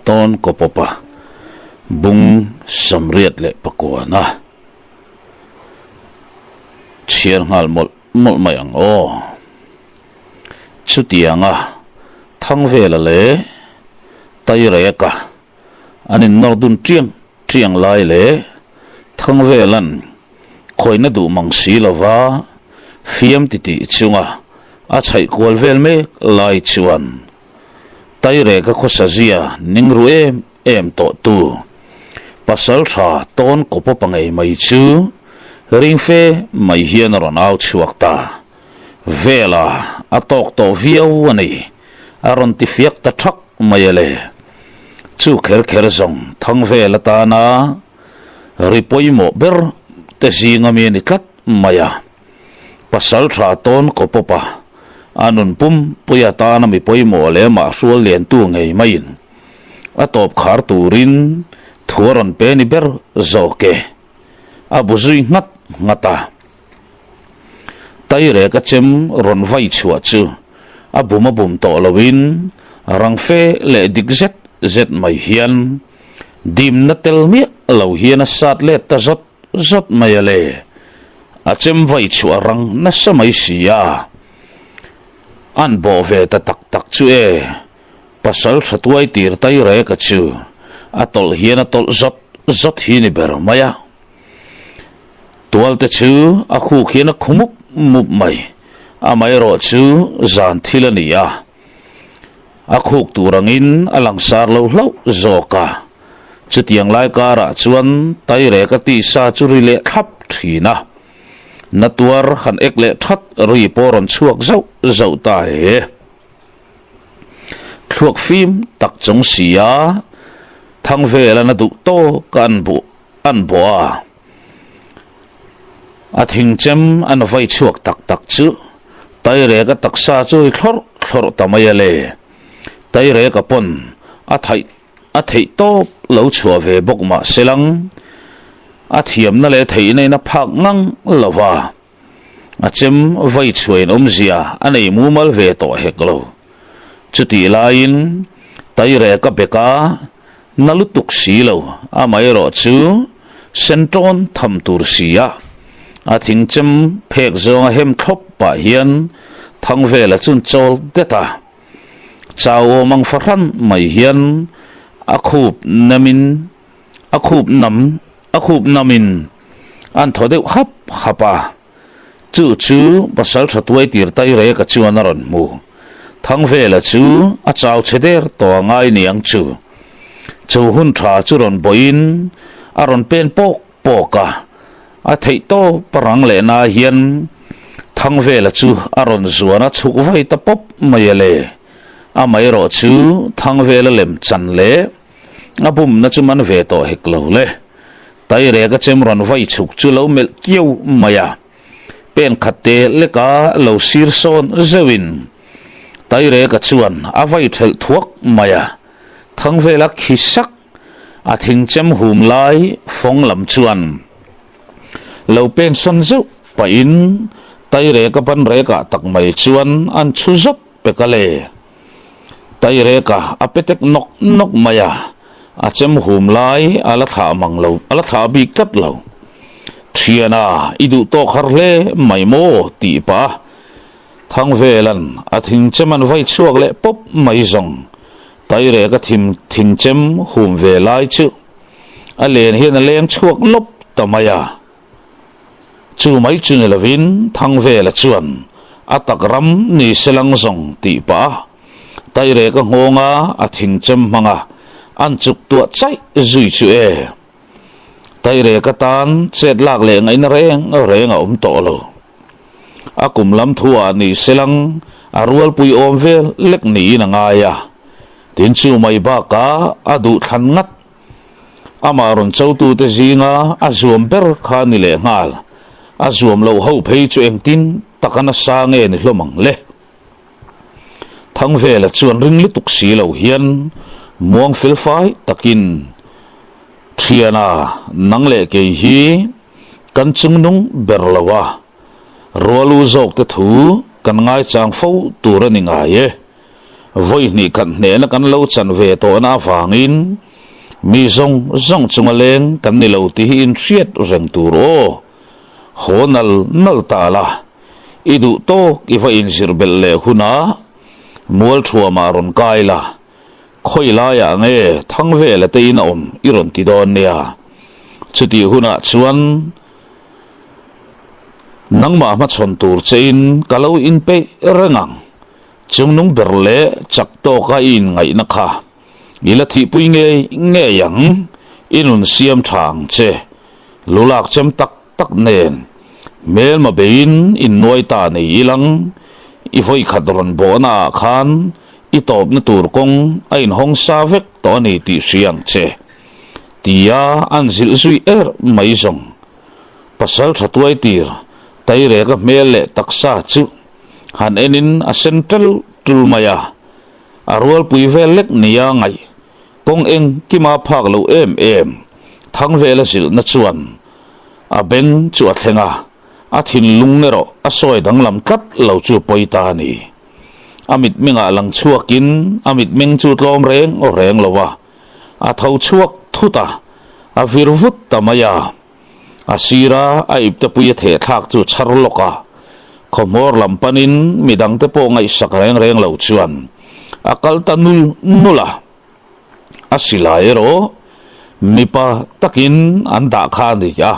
Tawn kawpawpa bung samriat leh pakuana chhiar nghal mawlh mawlh mai ang aw. Chutianga Thangvela leh Taireka an innawr dun tiang tiang lai leh Thangvela'n khawina duh mang si lova fiam titih chunga a chhaih kual vel mek lai chuan Taireka khawsa zia ning ru em em tawh tu pasal tha tawn kawpawpa ngei mai chu ring fe mai hian a rawn au chhuak ta. Vela a tawk tawh viau a ni, a rawn ti fiak ta thak mai a le. Chu kher kher zawng thang vel atana ri pawimawh ber te zinga mi a ni tlat mai a. Pasal tha tawn kawpawpa a nun pum pui atana mi pawimawh leh amah hrual liantu ngei maiin a tawp khar turin thu a rawn pe ni ber zawk e. A bu zui nghat nghat a. Tairek a chem rawn vai chhuah chu a bum a bum tawh loin rang fe leh dik zet zet mai hian dimna tel miah lo hian a sat let ta zawt zawt mai a le. A chem vai chhuah rang nasa mai si a. An bawh ve ta tak tak chu e. Pasal tha tuai tir tai rek a chu a tawlh hian a tawlh zawt zawt hi ni ber mai a. Tual te chu a khuk hian a khu mup mup mai. Amaherawh chu zan thil a ni a. A khuk tur angin a langsar lo hlauh zawk a. Chutiang lai karah chuan Tairek a tisa chu ri leh thlap thin a. Na tuar han ek leh that ri pawh rawn chhuak zauh zauh ta e. Thluak fim tak chung si a, Thangvela na duh tawk a an buh an bawh a. A thingchem an vai chhuak tak tak chu Tairek a taksa chu ri thlawrh thlawrh ta mai a le. Tairek a pawn a thaih a theih tawp lo chhuah ve bawk mah se lang a thiamna leh theihna in a phak ngang lo va, a chem vai chhuain awmzia a nei mumal ve tawh hek lo. Chutih laiin Tairek a bek a na lutuk si lo, amaherawh chu sen tawn tham tur si a, a thingchem phek zawnga hem thlawp pah hian Thangvela chun chawl det a. Chau awm ang fahran mai hian a khup namin a khup nam a khup namin an thaw deuh hap hap a. Chu chu pasal tha tuai tir tai reka chuan a rawn hmu. Thangvela chu a chau chhe der tawh a ngai niang chu. Chu hun tha chu rawn bawiin a rawn pen pawk pawk a. A theih tawp a rang leh na hian Thangvela chu a rawn zuan a chhuk vai ta pawp mai a le. Amaherawh chu Thangvela lem chan leh a bumna chu man ve tawh hek lo le. Tairek a chem rawn vai chhuk chu lo melh kiau mai a. Pen khat te leka lo sir sawn zeuhin Taireka chuan a vai thelh thuak mai a. Thangvela khi sak A thingchem hum lai fawng lam chuan lo pen sawn zeuh pahin Taireka ban rekah tak mai chuan an chhu zawp pek a le. Taireka a pe tek nawk nawk mai a, a chem hum lai a la thlah mang lo, a la thlah bik tlat lo. Thiana, i duh tawk har hle mai maw? tih pah a Thangvelan a thingchem an vai chhuak leh pawp mai zawng. Tairek a thim thingchem hum ve lai chu a len hian a leng chhuak lawp ta mai a. Chu mai chu ni lovin Thangvela chuan a tak ram ni se lang zawng tih pah a Tairek a nghawng a, a thingchem hmang a, an chuk tuah chaih zui chu e. Tairek atan chet lak leh ngaihna reng reng a awm tawh lo. A kum lam thu ah ni selang a rualpui awm vel lek niin a ngai a. Tin chu mai bakah a duh thlan ngat. Amah rawn chotute zinga a zuam ber kha ni leh nghal. A zuam loh ho phei chu engtin taka nasa nge ni hlawm ang le. Thangvela chuan ring lutuk si lo hian muang felfai takin Thiana nang leh kei hi kan chungnung ber lo a, rualu zawk te thu kan ngaichang fo tur a ni ngai e. Vawi hnih khat hnehna kan lo chan ve tawhna avangin mi zawng zawng chunga leng kan ni lo tih hi inhriat reng tur aw. Haw nal nal ta la, i duh tawk i va inzir belh leh hunah Mualthuamah rawn kai la, khawi laiah nge Thangvela te in a awm i rawn ti dawn nia. Chutih hunah chuan nangmah hmachhawn tur chein ka lo inpeih reng ang. Chungnung ber leh chak tawka i inngaihna kha i la thihpui ngei ngei ang, i nun siam tha ang che. Lulak chem tak tak nen hmelma beiin innuai ta nei ilang, i vawikhat rawn bawhna ah khan i tawpna tur kawng a inhawng sa vek tawh a ni tih hria ang che, tia an zilh zui er mai zawng. Pasal tha tuai tir Taireka hmel leh taksa chu han enin a sen tel tul mai a, a rualpui vel lek nia ngaih kawng eng kima phak lo em em Thangvela zilhna chuan a beng chu a thleng a, a thinlung erawh a sawi danglam tlat lo chu pawi ta a ni. A mitmengah lang chhuakin a mitmeng chu tlawm reng reng lo a, a tho chhuak thut a, a vir vut ta mai a. A sira a iptepui a theh thlak chu chhar lawk a, khawhmawr lam panin midangte pawh ngaihsak reng reng lo chuan a kal ta nul nul a. A silai erawh mipa takin an dah kha a ni a,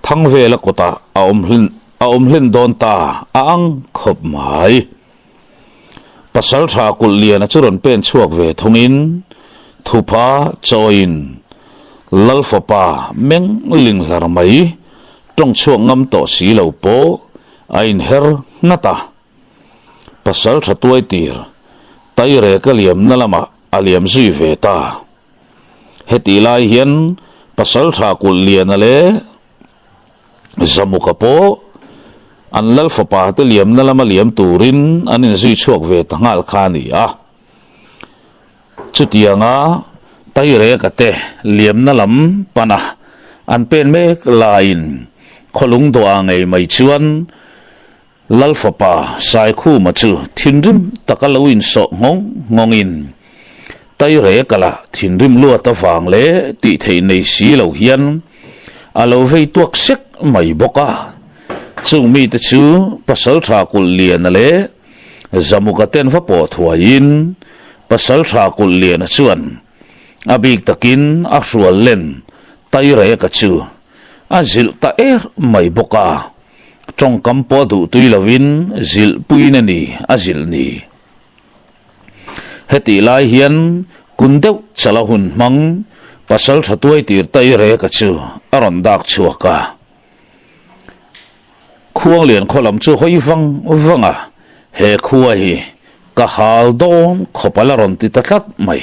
Thangvela kutah a awm hlen a awm hlen dawn ta a ang khawp mai. Pasaltha kulh liana chu rawn pen chhuak ve thungin thupha chawiin Lalfapa meng ling hlar mai tawng chhuak ngam tawh si lo pawh a inher nghat a. Pasaltha tuai tir Taireka liamna lamah a liam zui ve ta. Hetih lai hian Pasaltha kulh liana leh Zamuka pawh an lal fapa te liamna lama liam turin an inzui chhuak ve ta nghal kha a ni a. Chutianga Taireka te liamna lam pana an pen mek laiin khawlung dawh ngei mai chuan Lal fapa Saikhuma chu thinrim taka lo insawh nghawng nghawngin Taireka lah thinrim luat avang leh tih theih nei si lo hian a lo vei tuak sek mai bawk a. Chung mite chu Pasaltha Kulh Liana leh Zamuka ten va pawh thuaiin Pasaltha Kulh Liana chuan a bik takin a hrual len Taireka chu a zilh ta er mai bawk a. Tawngkam pawh duh tui lovin zilh puiin a ni a zilh ni. Hetih lai hian kun deuh chala hun hmang pasal tha tuai tir tai reka chu a rawn dak chhuak a. Khuanglian khaw lam chu hawi vang vang a, he khua hi ka hal dawn khawp a la rawn ti ta tlat mai.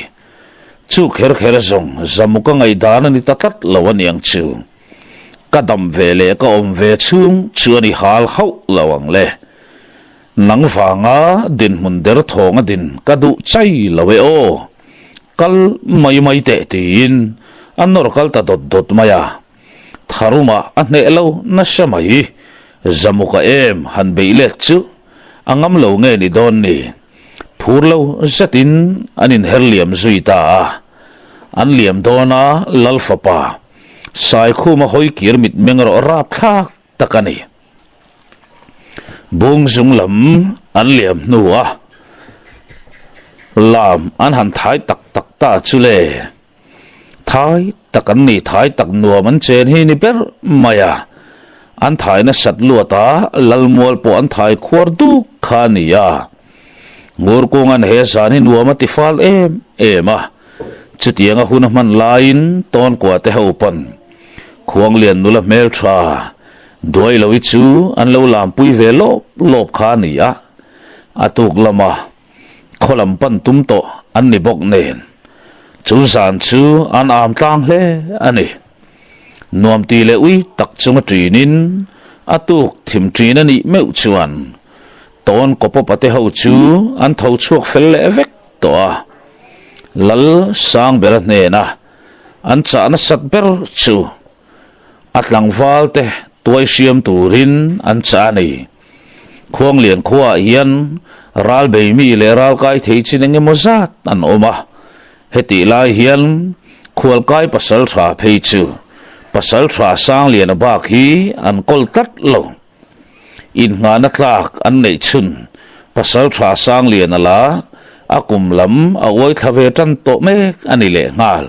Chu kher kher zawng Zamuka ngaihdan a ni ta tlat lo a niang chu. Ka dam ve leh ka awm ve chhung chuan i hal hauh lo ang le. Nang vanga dinhmun der thawnga din ka duh chai lo e aw. Kal mai mai teh tiin a nawr kal ta dawt dawt mai a. Tharumah a hneh lo nasa mai. Zamuka em han beih let chu a ngam lo nge ni dawn ni. Phur lo zetin an inher liam zui ta a. An liam dawn a Lal fapa Saikhuma hawi kir mitmeng erawh rapthlak tak a ni. Bungzung lam an liam hnu a, lam an han thai tak tak ta chu le. Thai tak an ni, thai tak nuam an chen hi ni ber mai a. An thai nasat luat a, Lalmual pawh an thai khuar duk kha a ni a. Ngurkunga'n he zan hi nuam a ti fal em em a. Chutianga hun a hman laiin Tawnkua te ho pawn Khuanglian nula hmeltha Duailohi chu an lo lampui ve lawp lawp kha a ni a, a tuk lama khaw lam pan tum tawh an ni bawk nen chu zan chu an am tlang hle a ni. Nuam ti leh ui tak chunga ṭinin a tuk thim ṭin a nih meuh chuan Tawnkawpawpa te ho chu an tho chhuak fel leh vek tawh a. Lal Sangbera hnena an chah nasat ber chu a tlangval te tuai hriam turin an chah a ni. Khuanglian khuaah hian Ral bei mi leh ral kai thei chin eng emaw zat an awm a. Hetih lai hian khualkai pasal tha phei chu pasal tha Sangliana bak hi an kawl tlat lo. Inngahna tlak an neih chhun pasal tha Sangliana la a kum lam a uai thla ve tan tawh mek a ni lehnghal.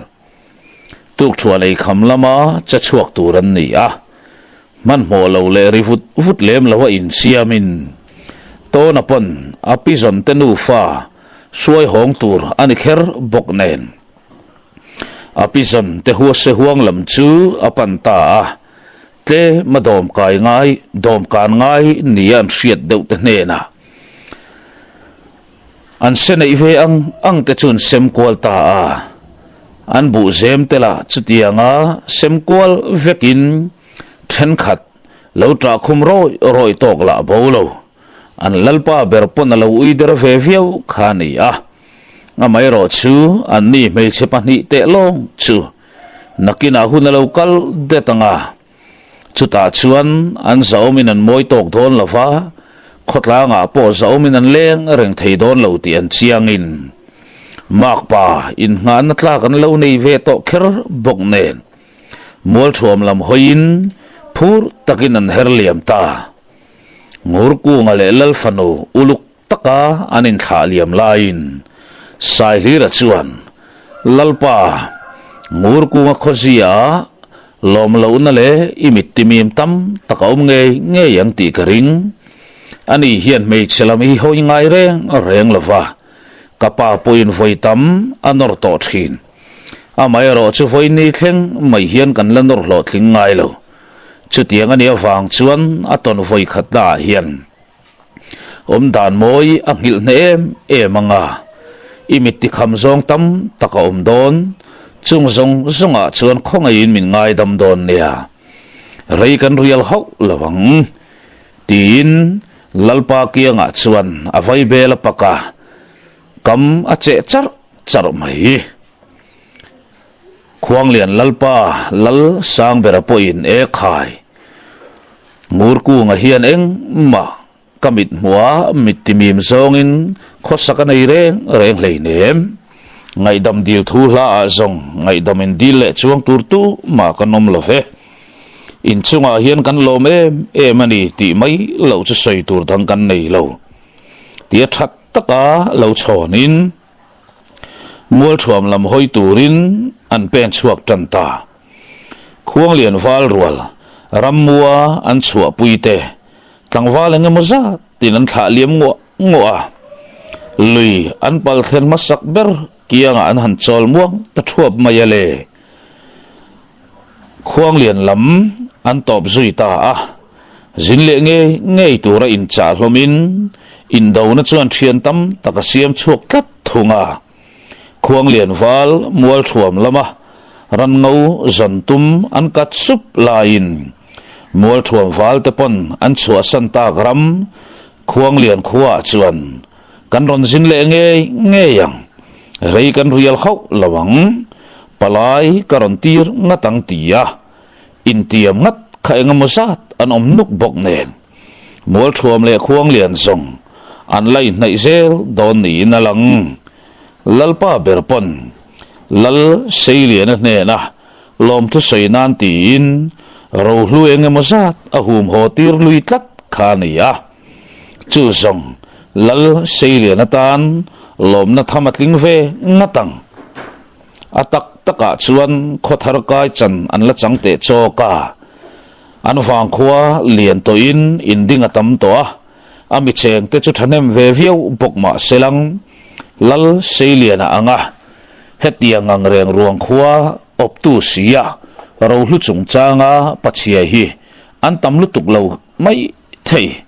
Tukṭhuan ei kham lama che chhuak tur an ni a, hmanhmawh lo leh ri vut vut lem lo a insiamin Tawna pawn a pizawn te nufa hruai hawng tur a ni kher bawk nen a pizawn te huase huang lam chu a pan ta a, tlema dawmkai ngai dawmkan ngai nia an hriat deuh te hnenah An se neih ve ang ang te chu an sem kual ta a, an buh zem te lah chutianga sem kual vekin thenkhat lo ṭah khum rawih rawih tawk lah bo lo. An lalpa ber pawn a lo ui der ve viau kha a ni a, amaherawh chu anni hmeichhe pahnih teh lawng chu nakinah hun a lo kal det ang a. Chutah chuan an zahawmin an mawi tawk dawn lo va, khawtlangah pawh zahawmin an leng reng thei dawn lo tih an chiangin makpa inngahna tlak an lo nei ve tawh kher bawk nen mualthuam lam hawiin phur takin an her liam ta. Ngurkunga leh Lalfanu uluk taka an inthlah liam laiin Saihlira chuan, Lalpa, Ngurkunga khawzia lawm lohna leh i mittimim tam tak a awm ngei ngei ang tih ka ring. Ani hian hmeichhe lam hi hawi ngai reng reng lo va, ka pa pawhin vawi tam a nawr tawh thin. Amaherawh chu vawi ni thleng mai hian kan la nawr hlawhtling ngai lo. Chutiang a nih avang chuan a tawn vawi khatnaah hian Awm dan mawi a nghilh hneh em em ang a, i mit tikham zawng tam tak a awm dawn, chung zawng zawngah chuan khawngaihin min ngaidam dawn nia, rei kan rial hauh lo ang, tiin Lalpa kiangah chuan a vaibel a pak a, kam a cheh charh charh mai. Khuanglian Lalpa Lal Sangbera pawhin e khai. Ngurkunga hian engmah ka mit hmuha mit timim zawngin khawsak a nei reng reng hleinem. Ngaihdam dil thu hla ah zawng ngaihdam in dil leh chuang tur tu mah kan awm lo ve. Inchungah hian kan lawm em em a ni tih mai loh chu sawi tur dang kan nei lo. Tia that taka lo chhawnin. Mualthuam lam hawi turin an pen chhuak tan ta. Khuanglian val rual rammua an chhuahpui te tlangval eng emaw zat in an thlah liam nguah nguah a. Lui an pal thlen hmasak ber kiangah an han chawl muang ta thuap mai a le. Khuanglian lam an tawp zui ta a. Zin leh ngei ngei tura inchah hlawmin indona chuan thian tam tak a siam chhuak tlat thung a. Khuanglian val Mualthuam lama ranngo zawn tum an kat sup laiin Mualthuam val te pawn an chhuahsan tak ram Khuanglian khuaah chuan kan rawn zin leh ngei ngei ang, rei kan rial hauh lo ang, palai ka rawn tir ngat ang ti a. Intiam ngat kha engemaw zat an awm nuk bawk nen Mualthuam leh Khuanglian zawng an la inhnaih zel dawn niin a lang. Lalpa ber pawn Lal Seiliana hnena lawmthu sawi nan tiin rohlu engemaw zat a hum haw tir lui tlat kha a ni a. Chu zawng Lal Seiliana tan lawmna tham a tling ve ngat ang. A tak takah chuan khawthar kai chan an la chang teh chawk a, an vangkhua lian tawhin inding a tam tawh a, a mi chengte chu thahnem ve viau bawk mah se lang Lal Seiliana ang a, hetiang ang reng ruang khua awptu sia rohlu chungchanga pachhia hi an tam lutuk lo mai thei.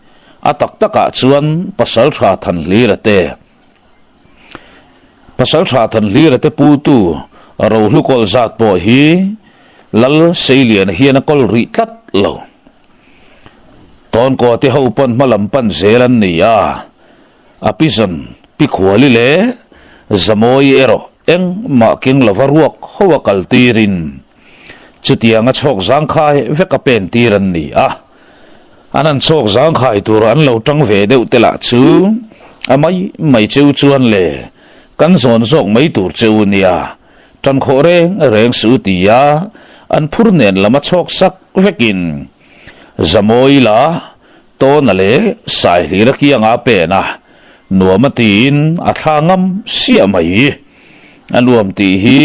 A tak takah chuan Pasaltha Thanhlira te. Pasaltha Thanhlira te putu Rohlu kawl zat pawh hi Lal Seiliana hian a kawl rih tlat lo. Tawnkaw te ho pawn hma lam pan zel an ni a, a pizawn Pi Khuali leh Zamawi erawh engmah keng lova ruak ho a kal tirin chutianga chhawk zangkhai vek a pen tir an ni a. An han chhawk zangkhai tur an lo tang ve deuh te lah chu. A mai mai cheu chuan le kan zawn zawk mai tur cheu nia, tan khawh reng reng suh ti a an phur nen lam a chhawk sak vekin Zamawi la Tawna leh Saihlira kianga a pen a, nuam a tiin a thla ngam siah mai. A nuam tih hi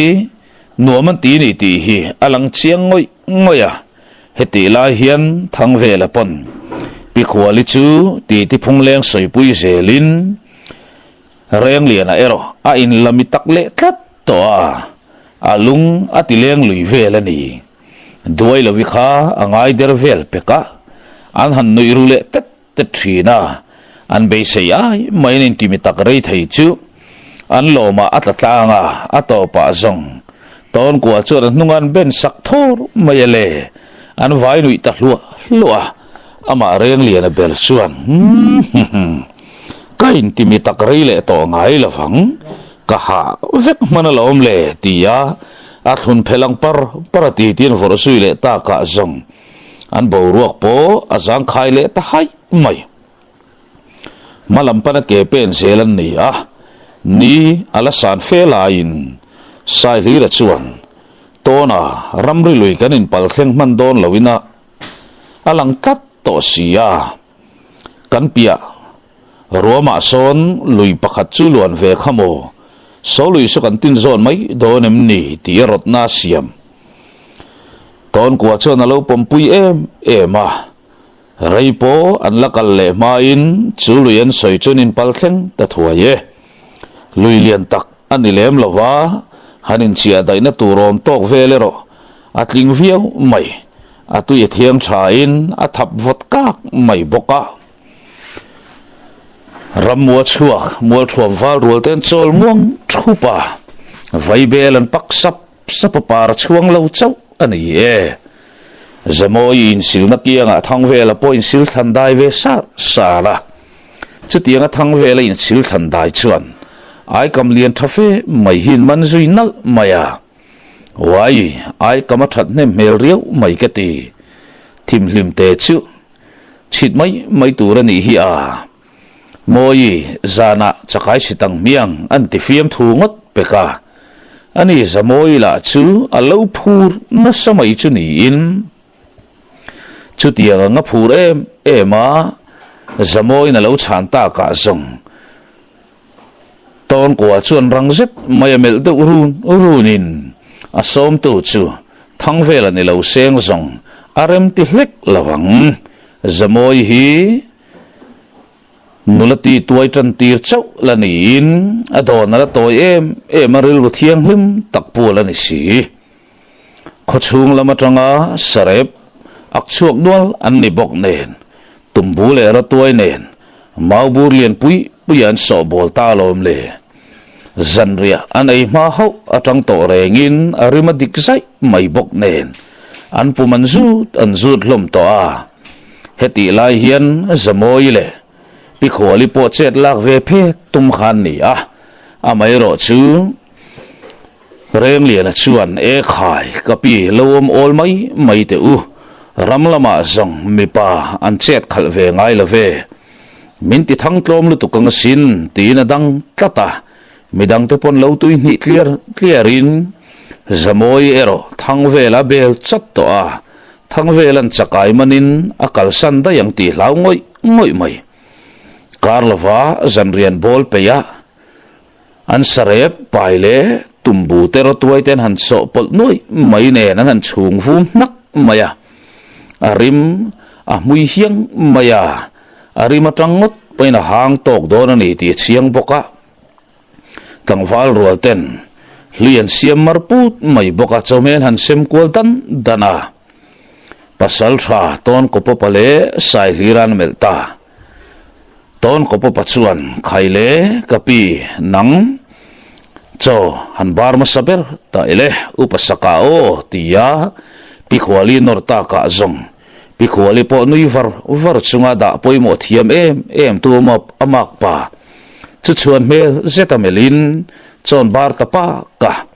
nuam an ti ni tih hi a lang chiang ngawih ngawih a. Hetih lai hian Thangvela pawn Pikhuali chu titi phungleng sawipui zelin Rengliana erawh a inlami tak leh tlat tawh a, a lung a ti leng lui vel a ni. Duai lovi kha a ngai der vel pek a, an han nuih ru leh tet tet thin a, an beisei ai mai an intimi tak rei thei chu an lawmah a tla tlang a, a tawpah zawng Tawnkua chuan a hnunga an ben sak thawr mai a le, an vai nuih ta hluah hluah a, amah Rengliana ber chuan Humm ka intimi tak rei leh tawh ngai lovang, ka hah vek hman alawm le ti a, a thlun phelh ang par par a ti tiin vawrh zui leh takah zawng an boruak pawh a zangkhai leh ta haih mai. Hma lam pana ke pen zel an ni a, ni a la san fe laiin Saihlira chuan tawna ramri lui kan inpal thleng hman dawn loin a a lang tlat tawh si a, kan piah ruamah sawn lui pakhat chu luan ve kha maw, saw lui saw kan tin zawn mai dawn em ni tih a rawtna a siam. Tawnkua chuan a lo pawmpui em em a. Rei pawh an la kal leh hmain chu lui an sawi chuan in pal thleng ta thuai e. Lui lian tak a ni lem lo va, han inchiah daihna tur awm tawk vel erawh a tling viau mai. A tui a thiang thain a thap vawt kak mai bawk a. Rammual chhuak mualthuam val rual te an chawl muang thup a, vaibel an pak sap Sapa par a chhuang lo chauh a ni e. Zamawi insilna kiangah Thangvela pawh insil thlan dai ve sar sar a. Chutianga Thangvela insil thlan dai chuan aikam lian tha fe mai hi in man zui nalh mai a. Uai, aikam a that hnem hmel riau mai ka ti. Thimhlim te chu chhit mai mai tur a nih hi a. Mawi, zanah chakai si tang hmiang an ti fiam thu ngawt pek a. Ani Zamawi lah chu a lo phur nasa mai chu niin chutiang anga phur em em a, Zamawiin a lo chhan takah zawng Tawnkua chuan rang zet mai a melh deuh run runin a sawmtu chu Thangvela ni lo seng zawng a rem ti hlek lo ang. Zamawi hi Nula ti tuai tan tir chauh la niin a dawn a la tawi em em a rilru thianghlim tak pual a ni si. Khawchhung lam atanga sarep ak chhuak nual an ni bawk nen tumbu leh ratuai nen maubur lian pui pui an sawh bawl ta alawm le. Zanriah an ei hma hauh atang tawh rengin a rim a dik zaih mai bawk nen an pum an zut an zut hlawm tawh a. Hetih lai hian Zamawi leh Pikhuali pawh chet lak ve phet tum khan ni a, amaherawh chu Rengliana chuan E khai ka pi lo awm awl mai mai teh u, ram lamah zawng mipa an chet khalh ve ngai lo ve, min ti thang tlawm lutuk ang asin tiin a dang tlat a, midangte pawn lo tui hnih tliar tliarin Zamawi erawh Thangvela bel chat tawh a, Thangvela'n chakai manin a kalsan daih ang tih hlau ngawih ngawih mai. Kar lova zanrian bawl peih a, an sarep pai leh tumbu te rawtuai te an han chawh pawlh nuaih mai nen an han chhung vum hnak mai a, a rim a hmui hiang mai a, a rim atang ngawt pawhin a hang tawk dawn a ni tih a chiang bawk a. Tlangval rual ten hlui an siam mar put mai bawk a, chawhmel han sem kual dan dan a. Pasal tha Tawnkawpawpa leh Saihlir an melh ta. Tawnkawpawpa chuan, Khai le, ka pi, nang chaw han bar hmasa ber ta ile, upa saka aw, ti a, Pi Khuali nawr takah zawng Pi Khuali pawh nui var var chunga dah pawimawh thiam em em tu a mak pa. Chu chhuan hmel zet a melhin chawn bar ta pak a,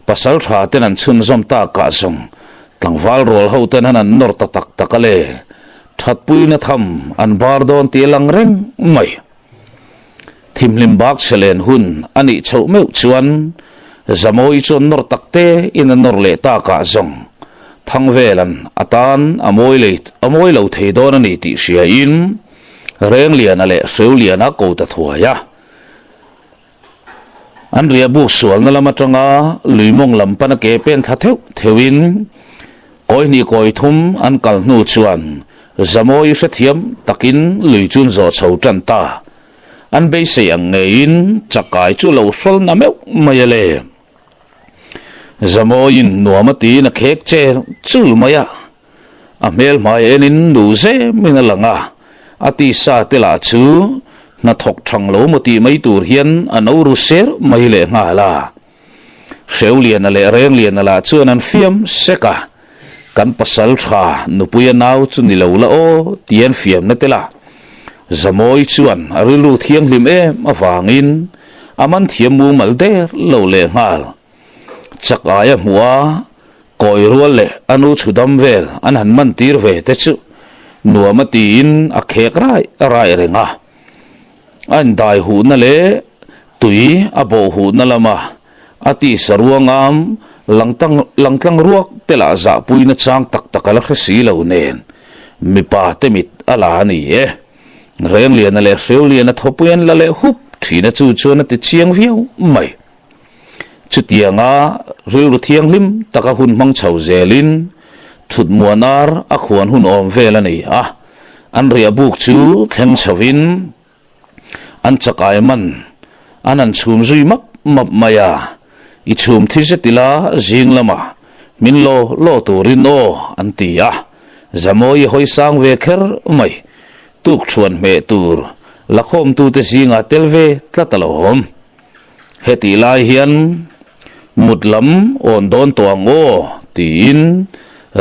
pasal tha ten an chhunzawm tak ah zawng tlangval rual ho ten han an nawr ta tak tak a le, thatpuina tham an bar dawn tih a lang reng mai. Thimhlim bak chhe len hun a nih chhoh meuh chuan Zamawi chuan nawr tak te in a nawr leh takah zawng Thangvelan a tan a mawi lei a mawi lo thei dawn a ni tih hria in Rengliana leh Hreuliana ko ta thuai a. An riahbuk sualna lam atanga lui mawng lam pana ke pen thla theuh theuhin kawi hnih kawi thum an kal hnu chuan Zamawi hrethiam takin lui chu an zawh chho tan ta. An beisei ang ngeiin chakai chu lo hrawl na meuh mai a le. Zamawiin nuam a tiin a khek chel chul mai a. A hmel hmai enin nu zemin a lang a, a tisa te lah chu hnathawk thang lo maw tih mai tur hian a no ru ser mai leh nghal a. Hreuliana leh Rengliana lah chuan an fiam sek a, Kan pasal tha nupuia nau chu ni lo la aw ti an fiamna tel a. Zamawi chuan a rilru thianghlim em avangin a man thiam mumal der lo leh nghal. Chak aia hmuh a, kawi rual leh a nu chhu dam vel an han man tir ve te chu nuam a tiin a khek rai rai reng a. A indai huhna leh tui a bawh huhna lama a tisa ruangam langtang langtlang ruak te lah zahpuina chang tak tak a la hre si lo nen mipa te mit a la a ni e. Rengliana leh Hreuliana thawpui an la leh hup thina chu chuan a ti chiang viau mai. Chutianga rilru thianghlim taka hun hmang chho zelin thutmuan ar a khuan hun awm vel a ni a, an riahbuk chu thleng chhovin an chakai man an han chhum zui map map mai a, I chhum thi zet ila zing lamah min law law turin aw an ti a, Zamawi hawi sang ve kher mai, tukṭhuan hmeh tur lakhawmtute zingah tel ve tlat a lo awm. Hetih lai hian mut lam awn dawn tawh ang aw tiin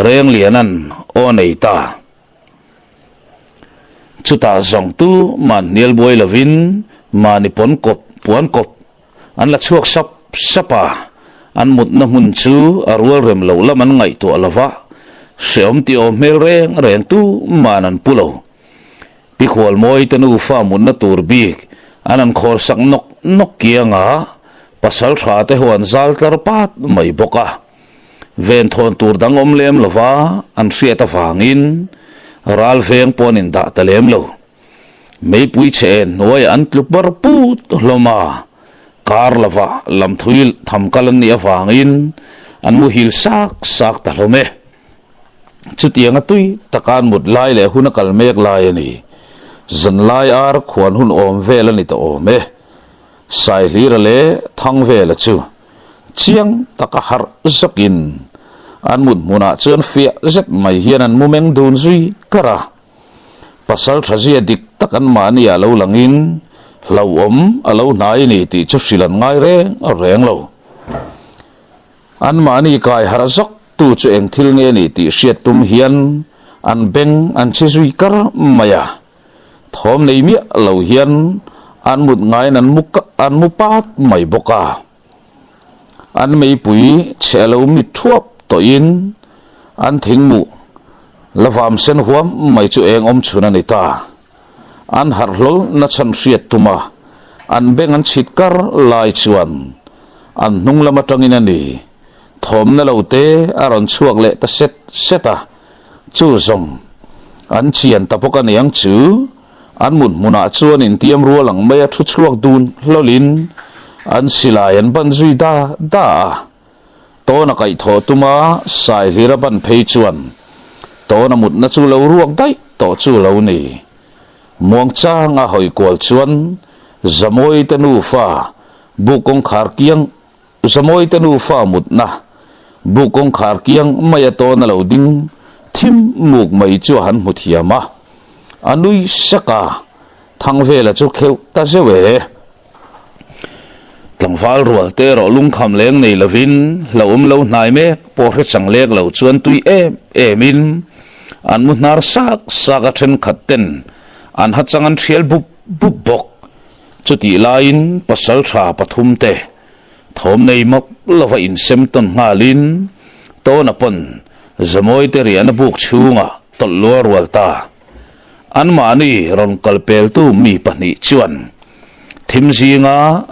Rengliana'n aw nei ta. Chutah zawng tu man hnial buai lovin mahni pawn kawp puan kawp an la chhuak sap sap a, an mutna hmun chu a rual rem loh lam an ngaihtuah lova, hreawm tih awm hmel reng reng tu man an pu lo. Pi Khualmawi te nufa mutna tur bik an han khawr sak nawk nawk kiang a, pasal tha te ho an zal tlar pat mai bawk a. Venthawn tur dang awm lem lova an hriat avangin ral veng pawh an indah ta lem lo. Meipui chhe en hnuaiah an tlu bar put hlawm a, kar lova lamthui tham kal an nih avangin an muhil sak sak ta hlawm e. Chutianga tui taka an mut lai leh hun a kal mek lai a ni. Zanlai ar khuan hun awm vel a ni ta awm e. Saihlira leh Thangvela chu chiang taka harh zawkin an mut hmunah chuan fiah zet mai hian an mu meng dun zui kar a. Pasal tha zia dik tak an mahni ah lo langin hlauhawm a lo hnai a ni tih chu hrilh an ngai reng reng lo. Anmahni kai harh zawk tu chu eng thil nge ni tih hriat tum hian an beng an chhe zui kar mai a. Thawm nei miah lo hian an mut ngaiin an mu an mu pat mai bawk a. An meipui chhe a lo mit thuap tawhin an thingmuh la vam sen huam mai chu eng awm chhun a ni ta. An harh hlawl na chhan hriat tum a, an beng an chhit kar lai chuan an hnung lam atangin a ni thawmna lo te a rawn chhuak leh ta set set a, chu zawng an chian ta bawk a niang chu an mut hmunah chuan intiam rual ang mai a thu chhuak dun hlawlin an silai an ban zui da da a. Tawna kaihthawh tuma Saihlira ban phei chuan tawna mutna chu lo ruak daih tawh chu lo ni. Muangchanga hawi kual chuan Zamawite nufa bu kawngkhar kiang Zamawite nufa mutna bu kawngkhar kiang maia tawna lo ding thim muk mai chu a han hmu thiam a, a nui sak a, Thangvela chu kheuh ta zeuh e. Tlangval rual te erawh lungkham leng nei lovin hlauhawm lo hnai mek pawh hre chang lek lo chuan tui em em in an mu hnar sak sak a thenkhat ten an ha chang an thial bup bup bawk. Chutih laiin pasal tha pathum te thawm nei mawp lova insem tawn nghalin tawna pawn Zamawi te riahna buk chhungah tawlh lual rual ta. Anmahni rawn kalpeltu mi pahnih chuan. Thim zinga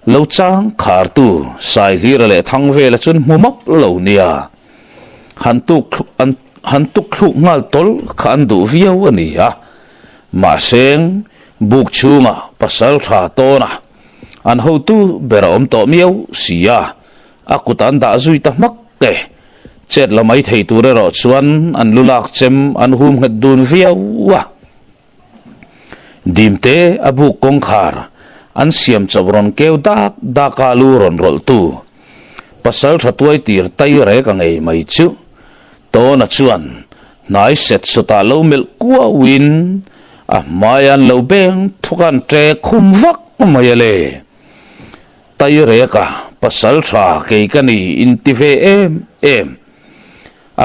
lo chang khartu Saihlira leh Thangvela chuan hmu map lo nia. Han tuk an han tuk thluk nghal tawl kha an duh viau a ni a. Mahse, buk chhunga pasal tha tawna an hotu ber a awm tawh miau si a, a kut an dah zui ta hmak e. Chet la mai thei tur erawh chuan an lu lak chem an hum nghet dun viau a. Dimte a buk kawngkhar an siam chawp rawn keu dak dak a lu rawn rawlh tu pasal tha tuai tir tai rek a ngei mai chu. Tawna chuan hnai set sawtah lo melh kuauin a hmai an lo beng thawk an ṭe khum vak mai a le. Taireka pasal tha kei ka ni in ti ve em em.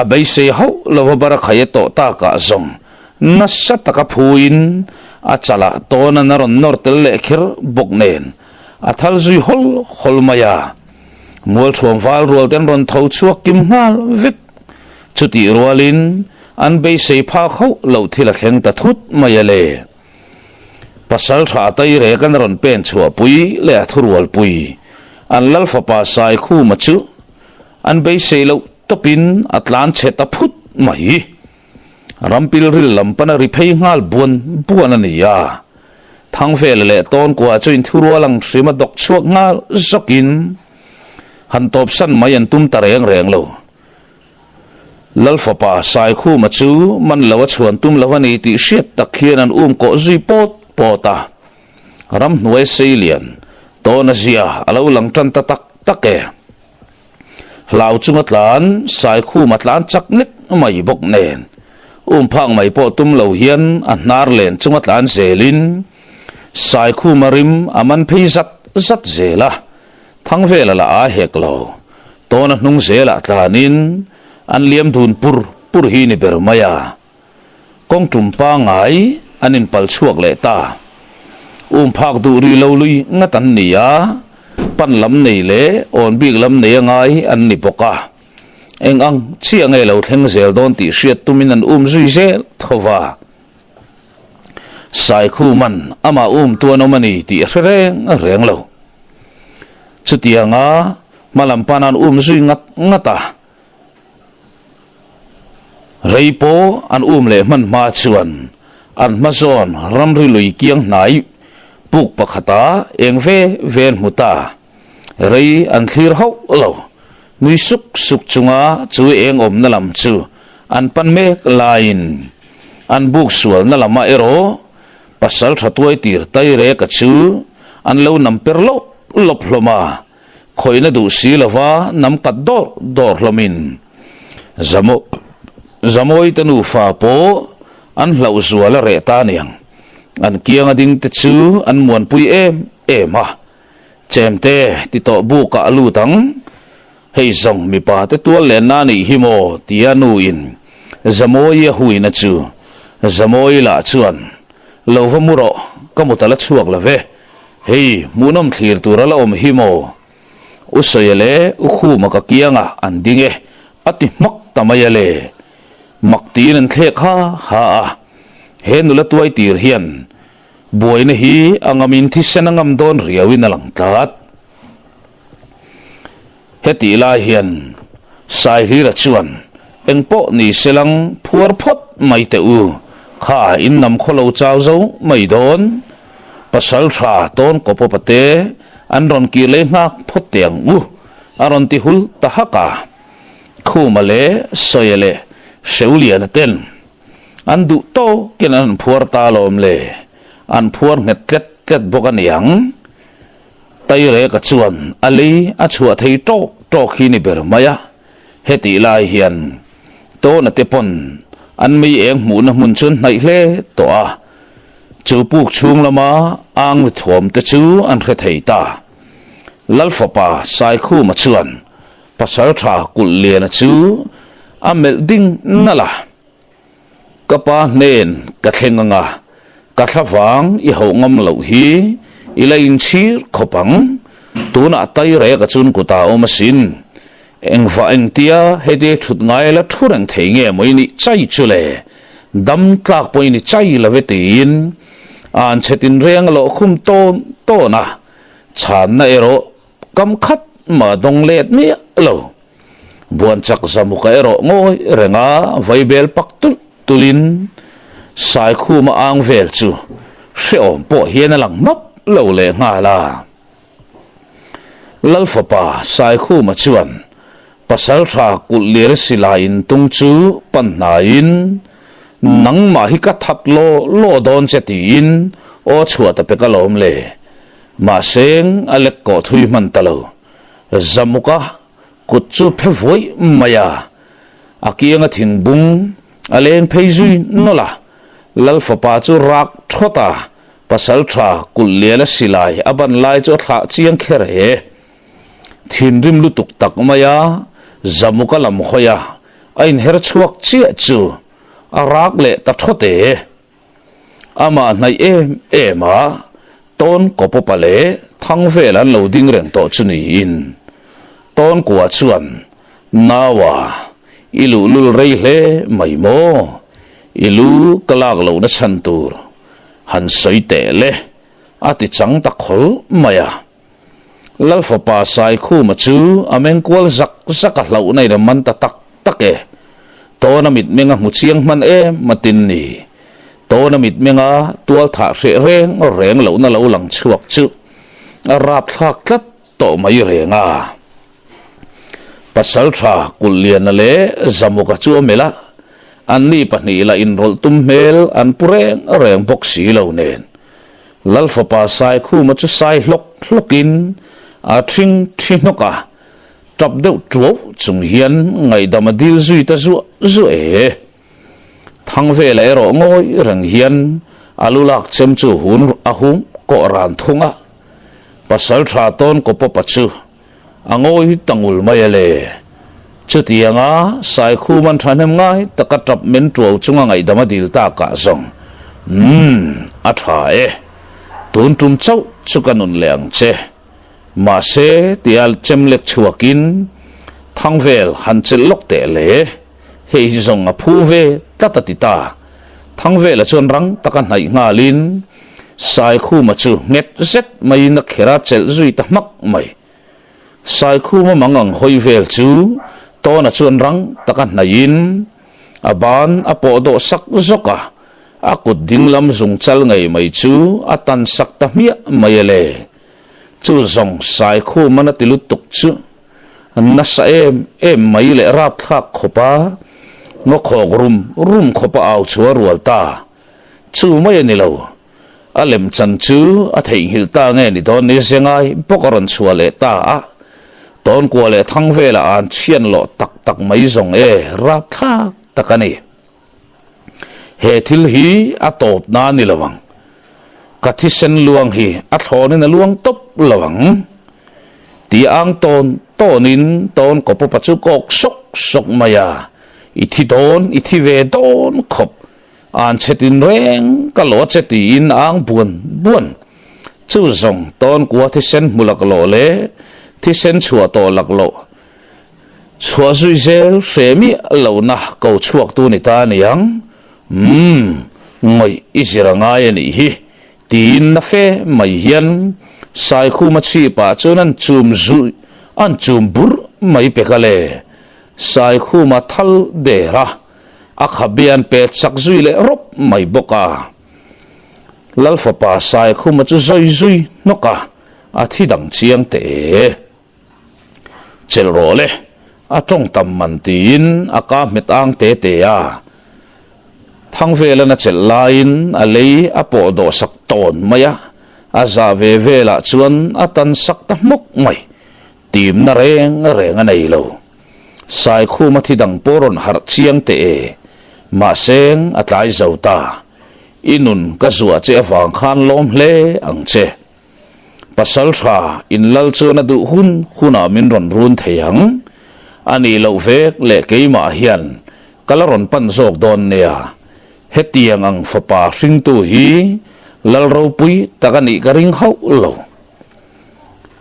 A beisei hauh lova barakhaih a tawh takah zawng nasa taka phuin a chalah tawnan a rawn nawr tel leh kher bawk nen a thal zui hawl hawl mai a. Mualthuam val rual te an rawn tho chhuak kim nghal vek. Chutih rualin an beisei phak hauh loh thil a thleng ta thut mai a le. Pasal tha Tairek an rawn pen chhuahpui leh a thurualpui an lal fapa Saikhuma chu an beisei loh tawpin a tlan chhe ta phut mai. Rampilril lam pana ri phei nghal buan buan a ni a. Thangvela leh Tawnkua chu inthurual ang hrim a dawk chhuak nghal zawkin han tawpsan mai an tum ta reng reng lo. Lal fapa Saikhuma chu man lo a chhuan tum lo a ni tih hriat tak hian an um kawh zui pawt pawt a. Ramhnuai Seilian tawna zia a lo lang tan ta tak tak e. Hlau chunga tlan Saikhuma tlan chak nek mai bawk nen um phak mai pawh tum lo hian a hnar len chunga tlan zelin Saikhuma rim a man phei zat zat zel a. Thangvela la a hek lo. Tawna hnung zelah tlanin an liam dun pur pur hi ni ber mai a. Kawng tum pangngai an inpal chhuak leh ta. Um phak duh rih lo lui ngat an ni a, pan lam nei leh awn bik lam nei a ngai an ni bawk a. Eng ang chiah nge lo thleng zel dawn tih hriat tumin an um zui zel tho va. Saikhuman amah um tu an awm a ni tih a hre reng reng lo. Chutianga hma lam pan an um zui ngat ngat a, rei pawh an um leh hman hma chuan an hma zawn ramri lui kiang hnai puk pakhata eng ve ve an hmu ta. Rei an thlir hauh lo. Nui suk suk chunga chu eng awmna lam chu an pan mek laiin an buk sualna lamah erawh pasal tha tuai tir Taireka chu an lo nam per lawp lawp hlawm a, khawihna duh si lova nam kat dawr dawr hlawmin Zamawite nufa pawh an hlauh zual a reh ta aniang. An kianga dingte chu an muanpui em em a. Chemte ti tawh bukah a lut ang, hei zawng mipa te tual lenna a nih hi maw tia nu in Zamawii a huina chu Zamawii lah chuan lo va mu rawh ka mut a la chhuak lo ve, hei hmuhnawm thlir tur a la awm hi maw U Sawia leh U Khuma ka kiangah an ding e a ti hmak ta mai a le, mak tiin an thlek ha ha a, he nula tuai tir hian Buaina hi a ngamin thisen a ngam dawn riauin a lang tlat. Hetih lai hian Saihlira chuan engpawh ni selang phuar phawt mai teh u, kha in nam khaw lo chau zo mai dawn. Pasal tha tawn kawp awpa te an rawn kir lei nghak phawt teh ang u, a rawn ti hul ta hak a. Khuma leh Sawia leh Hreuliana ten An duh tawkin an phuar ta alawm le, an phuar nghet tlet tlet bawk a niang. Taireka chuan a lei a chhuah thei tawk tawk hi ni ber mai a, hetih lai hian Tawna te pawn an mei eng hmuhna hmun chu an hnaih hle tawh a, chu puk chhung lama ang ri thuam te chu an hre thei ta. Lalfapa Saikhuma chuan Pasalṭha kulh liana chu a melh ding nalh a, Ka pa hnen ka thleng anga, ka thla vang i hauh ngam loh hi i la inchhir khawp ang, tunah Taireka chun kutah a awm asin. Engvah engtia heti thut ngai la thu reng thei nge maw i nih chai chu le, dam tlak pawh i ni chai lo e tiin. An chhe tinreng a lawh khum tawn tawn a, chhanna erawh kam khat mah dawng let miah lo. Buan chak Zamuka erawh ngawi renga vaibel pak tulh tulhin Saikhuma ang vel chu hrehawm pawh hian a lang map lo leh nghal a. Lalfapa Saikhuma chuan Pasaltha kulh lir silai intung chu pan hnaiin, Nangmah hi ka that law law dawn che tiin aw chhuah ta pek alawm le. Mahseng a lek kawh thui hman ta lo. Zamuka kut chu phe vuai mai a, a kianga thingbung a leng phei zui nawlh a, Lalfapa chu rak thawt a, Pasaltha kulh lian a silai a ban lai chu a thlah chiang kher he. Thinrim lutuk tak mai a, Zamuka lam hawi a, a inher chhuak chiah chu a rak leh ta thawt e. Amah hnaih em em a, tawn kawpawpa leh thang vel an lo ding reng tawh chu niin. Tawn kua chuan, Naua, i luhlul rei hle mai maw? I lu ka lak lohna chhan tur han sawi teh le, a ti chang ta khawl mai a. Lalfapa Saikhuma chu a meng kual zak zak a hlauhna in a man ta tak tak e. Tawna mitmeng a hmu chiang hman em a tin ni. Tawna mitmenga tual thah hreh reng reng lohna lo lang chhuak chu a rapthlak tlat tawh mai reng a. Pasaltha Kulhliana leh Zamuka chu a melh a, anni pahnih lah inrawlh tum hmel an pu reng reng bawk si lo nen. Lalfapa Saikhuma chu sai hlawk hlawkin a thing thi hnawk a, tap deuh tuau chung hian ngaihdam a dil zui ta zuah zuah e. Thangvela erawh ngawi reng hian a lu lak chem chu hun a hum kawh ran thung a, Pasaltha tawn kawpawpa chu a ngawi ta ngul mai a le. Chutianga Saikhuman thahnem ngai taka tap men tuau chunga ngaihdam a dil takah zawng, Umm, a tha e. Tun tum chauh chu ka nun leh ang che. Mahse, tia chem lek chhuakin Thangvel han chelh lawk teh le. Hei hi zawng a phu ve tlat a ti ta. Thangvela chuan rang taka hnaih nghalin Saikhuma chu nghet zet maiin a kher a chelh zui ta hmak mai. Saikhuma mang ang hawi vel chu Tawna chuan rang taka hnaihin a ban a pawh dawh sak zawk a, a kut dinglam zung chal ngei mai chu a tan sak ta hmiah mai a le. Chu zawng Saikhuman a ti lutuk chu Nasa em em mai leh rapthlak khawpa ngaw khawk rum rum khawpa au chu a rual ta. Chu mai a ni lo. A lem chan chu a theihnghilh ta nge ni dawn ni zengai bawk a rawn chhuah leh ta a. Tawnkua leh thang velah an chhian lawh tak tak mai zawng e rapthlak tak a ni. He thil hi a tawp na a ni lo ang. Ka thisen luang hi a thlawnin a luang tawp lo ang. Ti ang tawn tawnin tawn kawpawpa chu kawk sawk sawk mai a, I thi dawn, i thi ve dawn khawp, an chhe tin reng ka lo a che tiin a ang buan buan. Chu zawng tawn kua thisen hmu laklawh leh thisen chhuah tawh laklawh Chhuah zui zel hre miah lohna ko chhuak tu ni ta aniang, Umm, ngawih i zir a ngai a nih hi, tiin na fe mai hian Saikhuma chhipah chuan an chum zui, an chum burh mai pek a le. Saikhuma thal der a, a khabe an pet sak zui leh rawp mai bawk a. Lalfapa Saikhuma chu zawi zui hnawk a, a thi dang chiang teh e. Chelh rawh le, a tawng tam man tiin a ka hmet ang te te a. Thangvelan a chelh laiin a lei a pawh dawh sak tawn mai a, a zah ve velah chuan a tan sak ta hmawk mai. Timna reng reng a nei lo. Saikhuma thi dang pawh rawn harh chiang teh e. Mahseng a tlai zo ta. I nun ka zuah che avang khan lawm hle ang che. Pasal tha in lal chuan a duh hun hunah min rawn run thei ang. A nih loh vek leh keimah hian ka la rawn pan zawk dawn nia. Hetiang ang fapa hringtu hi lal ropui tak a nih ka ring hauh lo.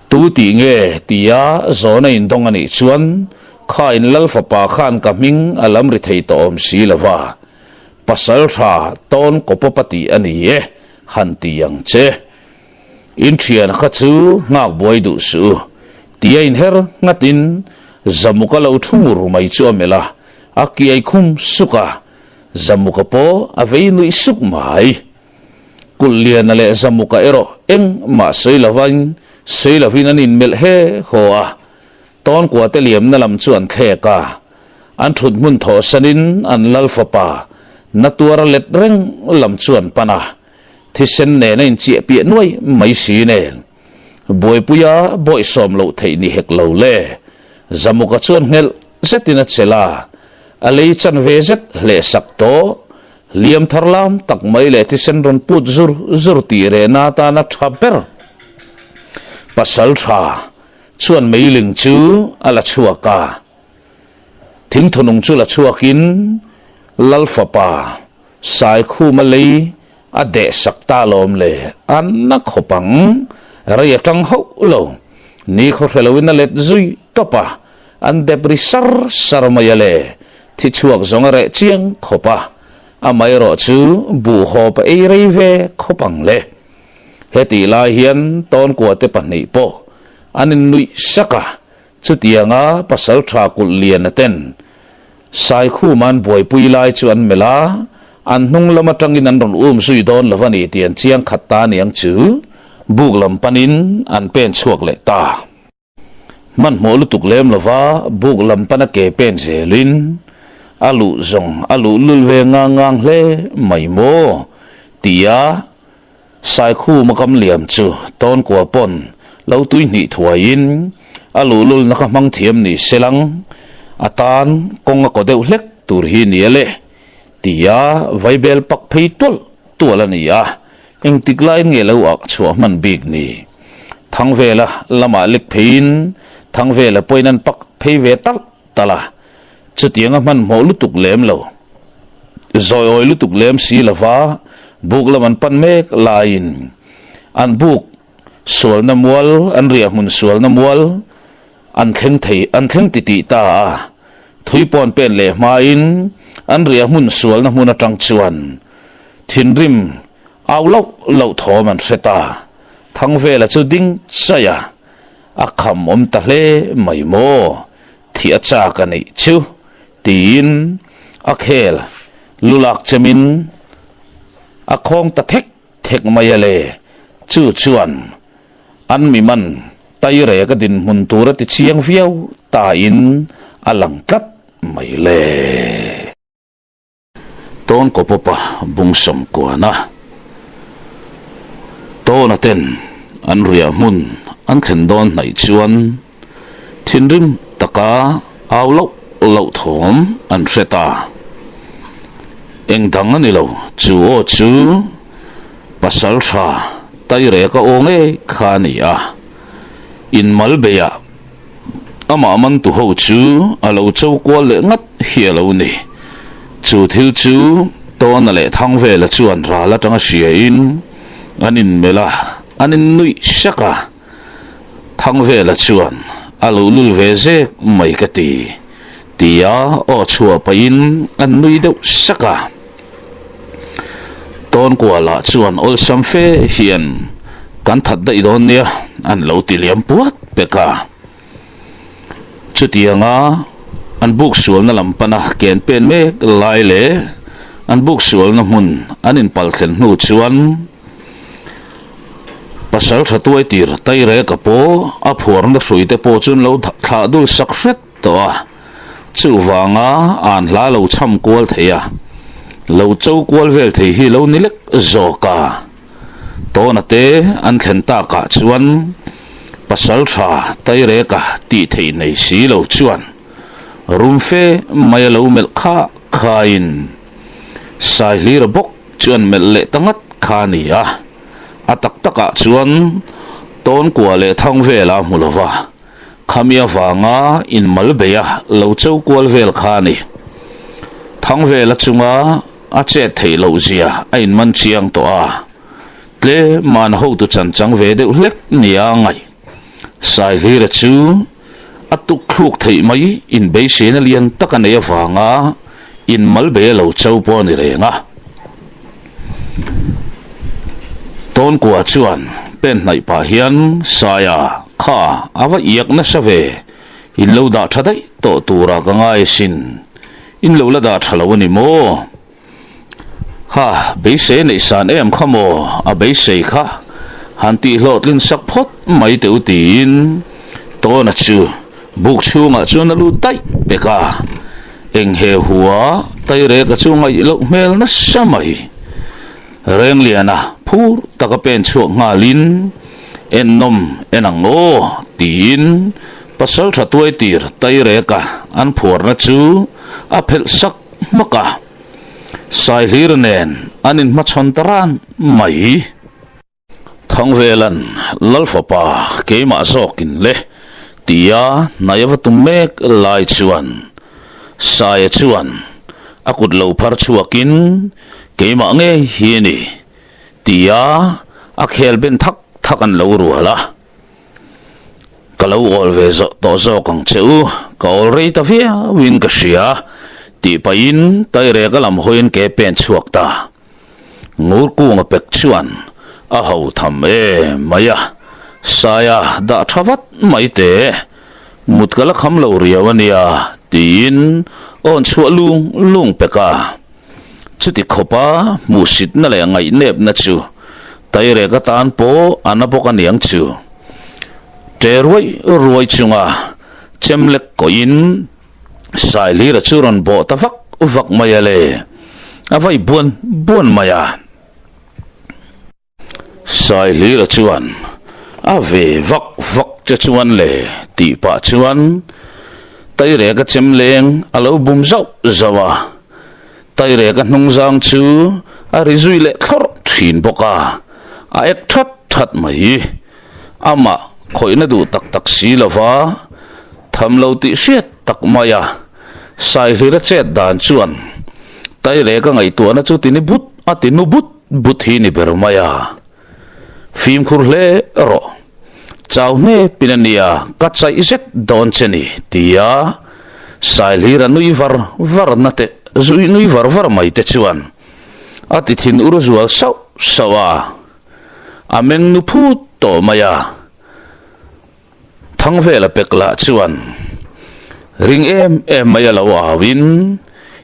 Tu tih nge tia zawhna indawng a nih chuan kha in lal fapa khan ka hming a lam ri thei tawh awm si lo va. Pasal tha tawn kawpawpa tih a ni e. han ti ang che. In thiana kha chu nghak buai duh suh u, tia inher nghatin Zamuka lo thu ngur mai chu a melh a, a kiai khum suk a, Zamuka pawh a vei nuih suk mai. Kulhliana leh Zamuka erawh engmah sawi lovin sawi lovin an inmelh he haw a, Tawnkua te liamna lam chu an thlek a, an thut hmun thawhsanin an lal fapa na tuara let reng lam chu an pan a, thisen nen a inchiah piah nuai mai si nen buaipuia bawihsawm loh theih ni hek lo le. Zamuka chuan nghelh zetin a chelh a, a lei chanve zet hlehsak tawh, hliam thar lam tak mai leh thisen rawn put zur zur tih rehna atana tha ber pasal tha chuan meiling chu a la chhuak a, thingthunung chu la chhuakin Lal fapa Saikhuma lei a deh sak ta lawm le, a na khawp ang, rei a tang hauh lo, ni khaw hre loin a let zui tawp a, an dep ri sar sar mai a le, thi chhuak zawng a reh chiang khawp a, amaherawh chu buhhawp a ei rei ve khawp ang le. Hetih lai hian Tawnkua te pahnih pawh an innuih sak a, chutianga Pasaltha kulh liana ten Saikhuma an buaipui lai chu an melh a, an hnung lam atangin an rawn um zui dawn lo a ni tih an chiang khat ta aniang chu buk lam panin an pen chhuak leh ta. Hmanhmawh lutuk lem lova buk lam pana ke pen zelin a luh zawng a luh lul ve ngang ngang hle mai maw? tia Saikhuma kam liam chu Tawnkua pawn lo tui hnih thuaiin a luh lulna kha hmang thiam ni selang a tan kawng a kaw deuh hlek tur hi nia le tia vaibel pak phei tual tual a ni a. Engtik laiin nge lo ak chhuah hman bik ni? Thangvela lamah lek pheiin Thangvela pawhin an pak phei ve talh talh a, chutianga hmanhmawh lutuk lem lo, zawiawi lutuk lem si lova buk lam an pan mek laiin an buk sualna mual, an riahhmun sualna mual an thleng thei, an thleng titih ta a, thui pawn pen leh hmain an riahhmun sualna hmun atang chuan Thinrim au loh loh thawm an hre ta. Thangvela chu ding chaih a, a kham awm ta hle mai maw, thih a chak a nih chu, tiin a khel lu lak chemin a khawng ta thek thek mai a le. Chu chuan an mi man Taireka dinhmun tur a ti chiang viau tain a lang tlat mai le. Tawn kawpawpa bung sawmkuana Tawna ten an riah hmun an thlen dawn hnaih chuan thinrim taka au loh loh thawm an hre ta. Eng dang a ni lo, chu aw chu pasal tha Taireka aw ngei kha a ni a, inmal beiah Amah mantu ho chu a lo cho kual leh ngat hi a lo ni. Chu thil chu Tawna leh Thangvela chuan ral atanga hriain an inmelh a, an innuih sak a. Thangvela chuan a lo lul ve zek mai ka ti, tia aw chhuah pahin an nui deuh sak a. Tawnkuala chuan awlsam fe hian kan that daih dawn nia an lo ti liam puat pek a. Chutianga an buk sualna lam pana ken pen mek lai leh an buk sualna hmun an inpal thlen hnu chuan pasal tha tuai tir Taireka pawh a phuarna hruite pawh chu an lo thlah dul sak hret tawh a. Chuvanga an hla lo chham kual thei a, lo cho kual vel thei hi lo ni lek zawk a. Tawna te an thlen takah chuan pasal tha Taireka tih theih nei si lo chuan rum fe mai a lo melh kha khain Saihlira bawk chu an melh leh ta ngat kha a ni a. A tak takah chuan Tawnkua leh Thangvela a hmu lo va. Khami avanga inmal beia lo cho kual vel kha a ni. Thangvela chunga a chet theih loh zia a inman chiang tawh a, tlema'n hotu chan chang ve deuh hlek nia a ngaih. Saihlira chu a tuk thluk theih mai inbeisena lian tak a neih avanga inmal beia lo cho pawh a ni reng a. Tawnkua chuan pen hnaih pah hian Saia kha a va iak nasa ve, in lo dah tha daih tawh tura ka ngai asin, in lo la dah tha lo a ni maw? Ha, beisei neih san em kha maw? A beisei kha han tih hlawhtlin sak phawt mai teh u tiin Tawna chu buk chhungah chuan a lut daih pek a, eng he hua Taireka chu ngaih loh hmel nasa mai. Rengliana phur taka pen chhuak nghalin Ennawm en ang aw tiin pasal tha tuai tir Taireka an phuarna chu a phelh sak hmak a, Saihlir nen an inhmachhawn ta ran mai. Thangvelan Lalfapa keimah zawkin le tia hnai a va tum mek lai chuan Saia chuan a kut lo phar chhuakin keimah ngei hi a ni tia a khel ben thak thak an lo rual a. Ka lo awl ve zawh tawh zawk ang che u, ka awl rei ta viauin ka hria, tih pahin Taireka lam hawiin ke pen chhuak ta. Ngur kunga pek chuan a ho tham em mai a, Saia dah tha vat mai teh, mut ka la kham lo riau a nia, tiin awn chhuah lung lung pek a. Chuti khawpa hmuhsitna leh ngaihnepna chu Tairek atan pawh a na bawk a niang chu. Ṭe ruai ruai chunga chem lek kawhin Sailira chu rawn bawh ta vak vak mai a le, a vai buan buan mai a. Saihlira chuan a ve vak vak che chuan le tih pah chuan Taireka chem leng a lo bum zauh zauh a, Taireka hnungzang chu a ri zui leh thlawrh thin bawk a, a ek that that mai. Amah khawihna duh tak tak si lova tham lo tih hriat tak mai a, Saihlira chet dan chuan Taireka ngaihtuahna chu tini but a ti nu but but hi ni ber mai a, fimkhur hle rawh, chau hnepin a nia ka chaih zet dawn che ni tia Saihlira nui var var na te zui nui var var mai te chuan a ti thin ur zual sauh sauh a, a meng nu phut tawh mai a. Thangvela pek lah chuan ring em em mai a lo au in,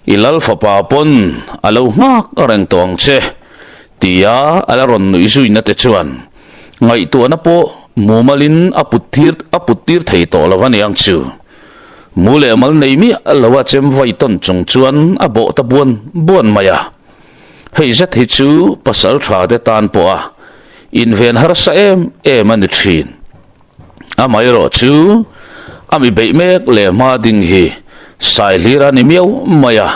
I lal fapa pawn a lo nghak reng tawh ang che, tia a la rawn nuih zuina te chuan ngaihtuahna pawh mumalin a put tir a put tir thei tawh lo a niang chu. Mu leh mal nei miah lo a chem vai tawn chung chuan a bawh ta buan buan mai a. Hei zet hi chu pasal tha te tan pawh a inven harsa em em a ni thin. Amaherawh chu a mi beih mek leh hma ding hi Saihlir a ni miau mai a,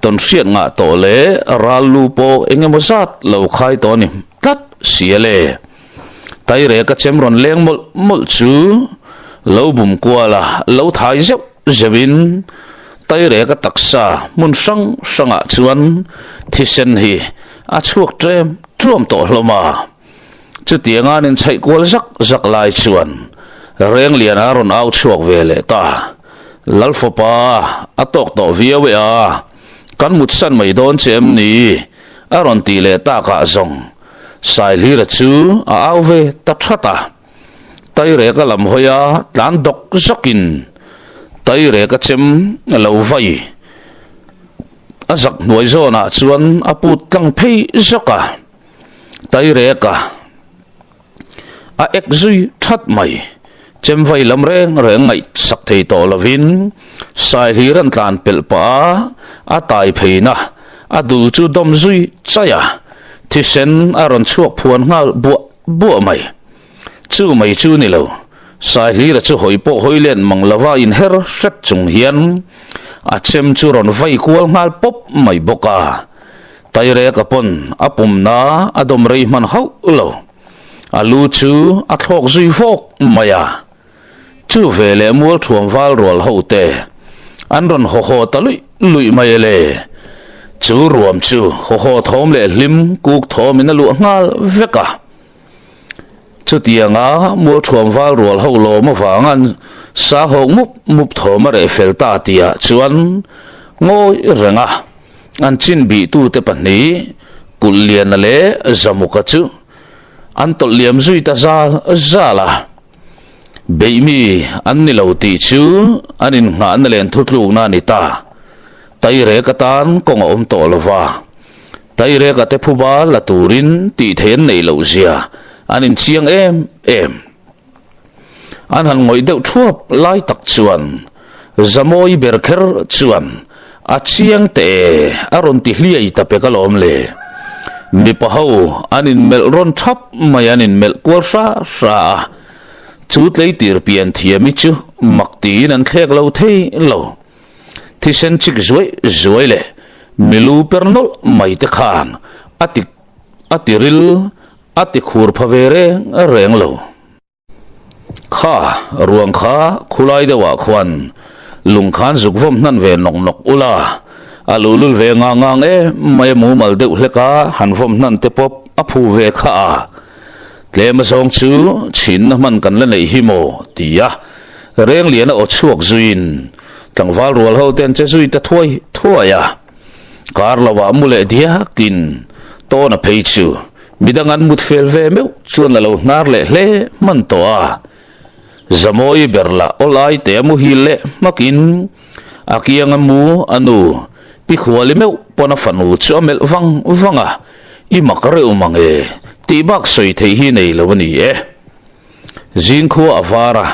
tawnhriat ngah tawh leh ral lu pawh eng emaw zat lo khai tawh a ni tlat si a le. Taireka chem rawn leng mawlh mawlh chu lo bum kual a, lo thai zeuh zeuhin Taireka taksa hmun hrang hrangah chuan thisen hi a chhuak ṭem ṭuam tawh hlawm a. Chutianga an inchhaih kual zak zak lai chuan Rengliana a rawn au chhuak ve leh ta. Lalfawpa, a tawk tawh viau e a, kan mutsan mai dawn che em ni? a rawn tih leh takah zawng Saihlira chu a au ve ta that a. Taireka lam hawi a tlan dawk zawkin Taireka chem a lo vai. A zak hnuai zawnah chuan a put tlang phei zawk a. Taireka a ek zui that mai. Chem vai lam reng reng ngaihsak thei tawh lovin Saihlir an tlan pelh pah a, a tai pheina a dul chu dawm zui chaih a, thisen a rawn chhuak phuan nghal buah buah mai. Chu mai chu ni lo, Saihlira chu hawi pawh hawi len mang lova inher hret chung hian a chem chu rawn vai kual nghal pawp mai bawk a. Taireka pawn a pumna a dawm rei hman hauh lo. A lu chu a thlawk zui vawk mai a. Chu ve leh mualthuam val rual ho te an rawn haw haw ta luih luih mai a le. Chu ruam chu haw haw thawm leh hlim kuk thawmin a luah nghal vek a. Chutianga mualthuam val rual ho lawm avanga sa hawk mup mup thawm a reh fel ta tihah chuan ngawi reng a. An chin bihtute pahnih, Kulhliana leh Zamuka chu. An tawlh liam zui ta zal zal a. Beih mi an ni lo tih chu an innghahna leh an thutlukna a ni ta. Tairek atan kawng a awm tawh lo va. Taireka te phuba la turin tih theih an neih loh zia an inchiang em em. An han ngawih deuh thuap lai tak chuan Zamawi ber kher chuan a chiang teh e a rawn ti hliai ta pek alawm le. Mipa ho an inmelh rawn thap mai an inmelh kual hra hra a, chu tleitir pian thiam hi chu mak tiin an thlek lo thei lo. Thisen chik zuai zuai leh milu per nawlh mai te khan a ti a ti ril a ti khur pha ve reng reng lo. Kha ruang kha khulai deuhah khuan lung khan zuk vawm hnan ve nawk nawk ula, a luhlul ve ngang ngang em mai a mumal deuh hlek a, han vawm hnan te pawp a phu ve kha a. Tlem azawng chu chhinna hman kan la neih hi maw? ti a, Rengliana aw chhuak zuiin tlangval rual ho te an che zui ta thuai thuai a. Kar lovah mu leh diakin Tawna phei chu midang an mut fel ve meuh chuan a lo hnar leh hle hman tawh a. Zamawi ber lah awlai te a muhil leh hmakin a kianga mu a nu Pi Khuali meuh pawn a fanu chu a melh vang vang a, I mak reuh mang e, tih bak sawi theih hi nei lo a ni e. Zingkhua a var a,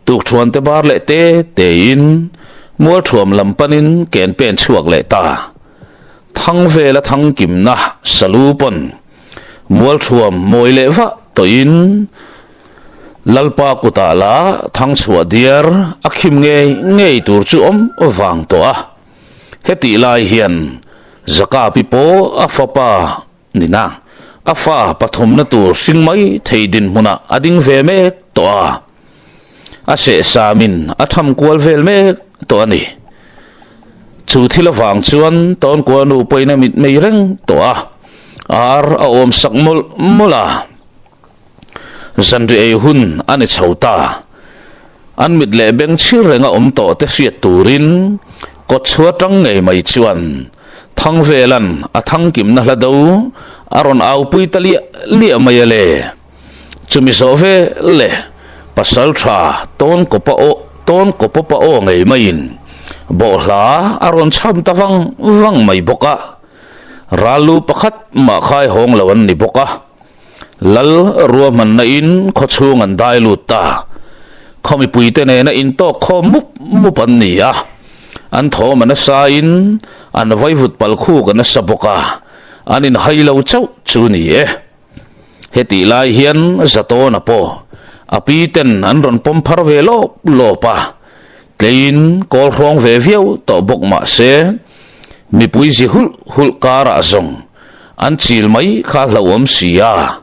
tukthuan te bar leh te tein Mualthuam lam panin ken pen chhuak leh ta. Thang vela thangkimna salu pawn Mualthuam mawi leh vah tawhin Lalpa kutah la thangchhuah diar a khim ngei ngei tur chu awm vang tawh a. Hetih lai hian Zakapi pawh a fapa Nina, a fa pathumna tur hring mai thei dinhmunah a ding ve mek tawh a, a sehsamin a tham kual vel mek tawh a ni. Chu thil avang chuan Tawnkua nu pawhin a mit mei reng tawh a, ar a awm sak mawlh mawlh a. Zanri ei hun a ni chho ta. An mit leh beng chhir renga awm tawh te hriat turin kawtchhuah tang ngei mai chuan Thangvelan a thangkimna hla do a rawn aupui ta liah liah mai a le. Chumi zawh ve leh pasal tha tawn kawpa aw tawn kawpa pa aw ngei maiin bawhhla a rawn chham ta vang vang mai bawk a. Rallu pakhat mah khai hawng lo an ni bawk a. Lal ruahmanna in khawchhung an dai lut ta. Khaw mipuite nena intawk khawm mup mup an ni a. An thawm a nasa in an vaivut palkhuk a nasa bawk a, an inhai lo chauh chu ni e. Hetih lai hian Zatawna pawh a pi ten an rawn pawm phar ve lawp lawp a, tleiin kawl hrawng ve viau tawh bawk mah se mipui zi hulh hulh karah zawng An chil mai kha hlauhawm si a,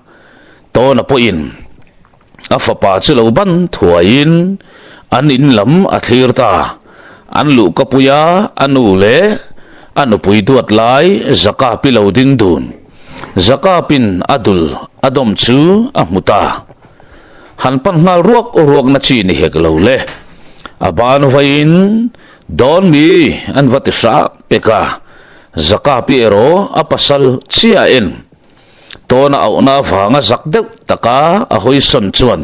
Tawna pawhin a fapa chu lo ban thuaiin an in lam a thlir ta. An luhkapuia a nu leh a nupui duat lai Zakapi lo ding dun. Zakapin a dul a dawm chu a hmu ta. Han pan nghal ruak ruakna chi ni hek lo le. A ban vaiin Dawn mi an va ti hrah pek a. Zakapi erawh a pasal chiah en tawna auhna avanga zak deuh taka a hawisawn chuan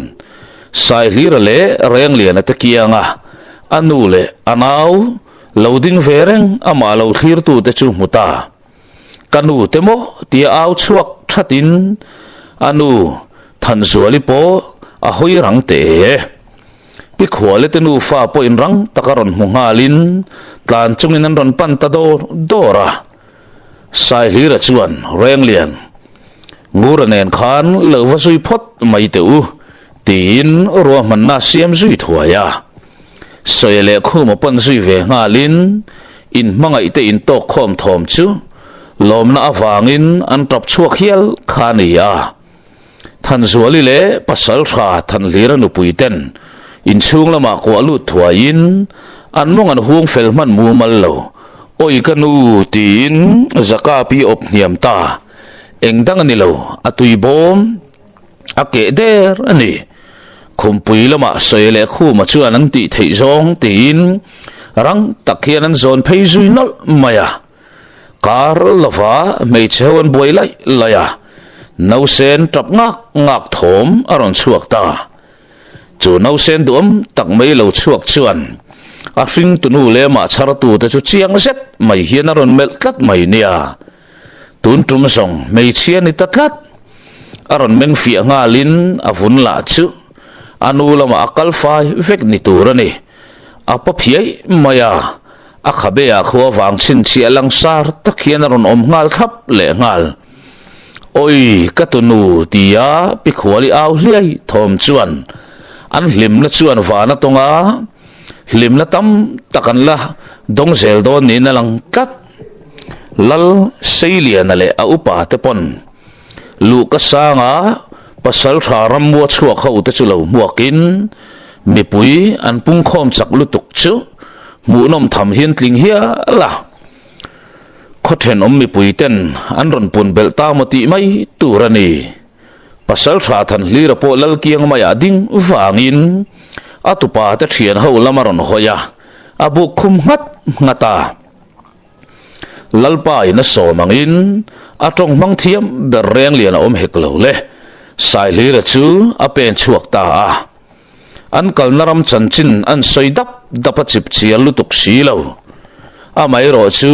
Saihlira leh Rengliana te kianga a nu leh a nau lo ding ve reng amah lo thlirtute chu hmu ta. Ka nu te maw tia au chhuak thatin a nu Thanzuali pawh a hawi rang teh e. Pi Khuale te nufa pawhin rang taka rawn hmu nghalin tlan chungin an rawn pan ta dawr dawr a. Saihlira chuan Renglian, Ngura nen khan lo va zui phawt mai teh u, tiin ruahmanna a siam zui thuai a. Sawi leh Khuma pawn zui ve nghalin inhmangaihte intawk khawm thawm chu lawmna avangin an tap chhuak hial kha a ni a. Thanzuali leh Pasaltha Thanhlira nupui ten inchhung lamah kuah lut thuaiin an mawng an hung fel hman mumal lo. Awi ka nu tiin Zakapi awp hniam ta. Eng dang a ni lo, a tui bawm a keh der a ni. Khumpui lamah sawi leh Khuma chuan an tih theih zawng tiin rang tak hian an zawn phei zui nawlh mai a. Kar lova hmeichhe ho an buai laih laih a. Nausen tap ngak ngak thawm a rawn chhuak ta. Chu nausen duhawm tak mai lo chhuak chuan a hringtunu leh amah chhartute chu chiang zet mai hian a rawn melh tlat mai nia. Tun tum zawng hmeichhia ni ta tlat. A rawn meng fiah nghalin a vun lah chu a nu lamah a kal fai vek ni tur a ni. A pa phiai mai a, a khabe ah khua vang chhinchhiah langsar tak hian a rawn awm nghal thlap leh nghal. Awi ka tunu tia Pikhuali au hliai thawm chuan an hlimna chuan van a tawng a, hlimna tam tak an la dawng zel dawn niin a lang tlat. Lal Seiliana leh a upa te pawn Luhka sanga pasal tha ramua chhuak ho te chu lo hmuakin mipui an pungkhawm chak lutuk chu hmuhnawm tham hian tling hial a. Khaw thenawm mipui ten an rawn pun belh ta maw tih mai tur a ni. Pasal tha Thanhlira pawh Lalkiang maiah ding vangin a tupa te thian ho lam a rawn hawi a, a buk khum nghat nghat a. Lalpa in a sawm angin a tawng hmang thiam ber reng lian a awm hek lo le. Saihlira chu a pen chhuak ta a. An kalna ram chanchin an sawi dap dap a chip chial lutuk si lo. Amaherawh chu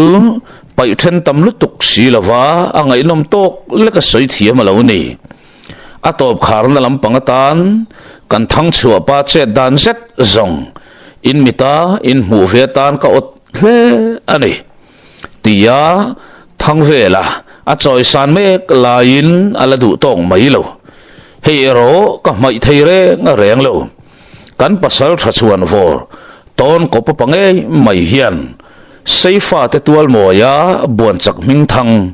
paih then tam lutuk si lova a ngaihnawm tawk lek a sawi thiam a lo ni. A tawp kharna lampang atan kan thang chhuah pa chet dan zet zawng in mita in hmuh ve atan ka awt hle a ni. Tia Thangvela a chawisan mek laiin a la duh tawk mai lo. Hei erawh ka hmaih thei reng a reng lo. Kan pasal tha chuan vawr tawn kawp a pa ngei mai hian Seifa te tual mawia buan chak hming thang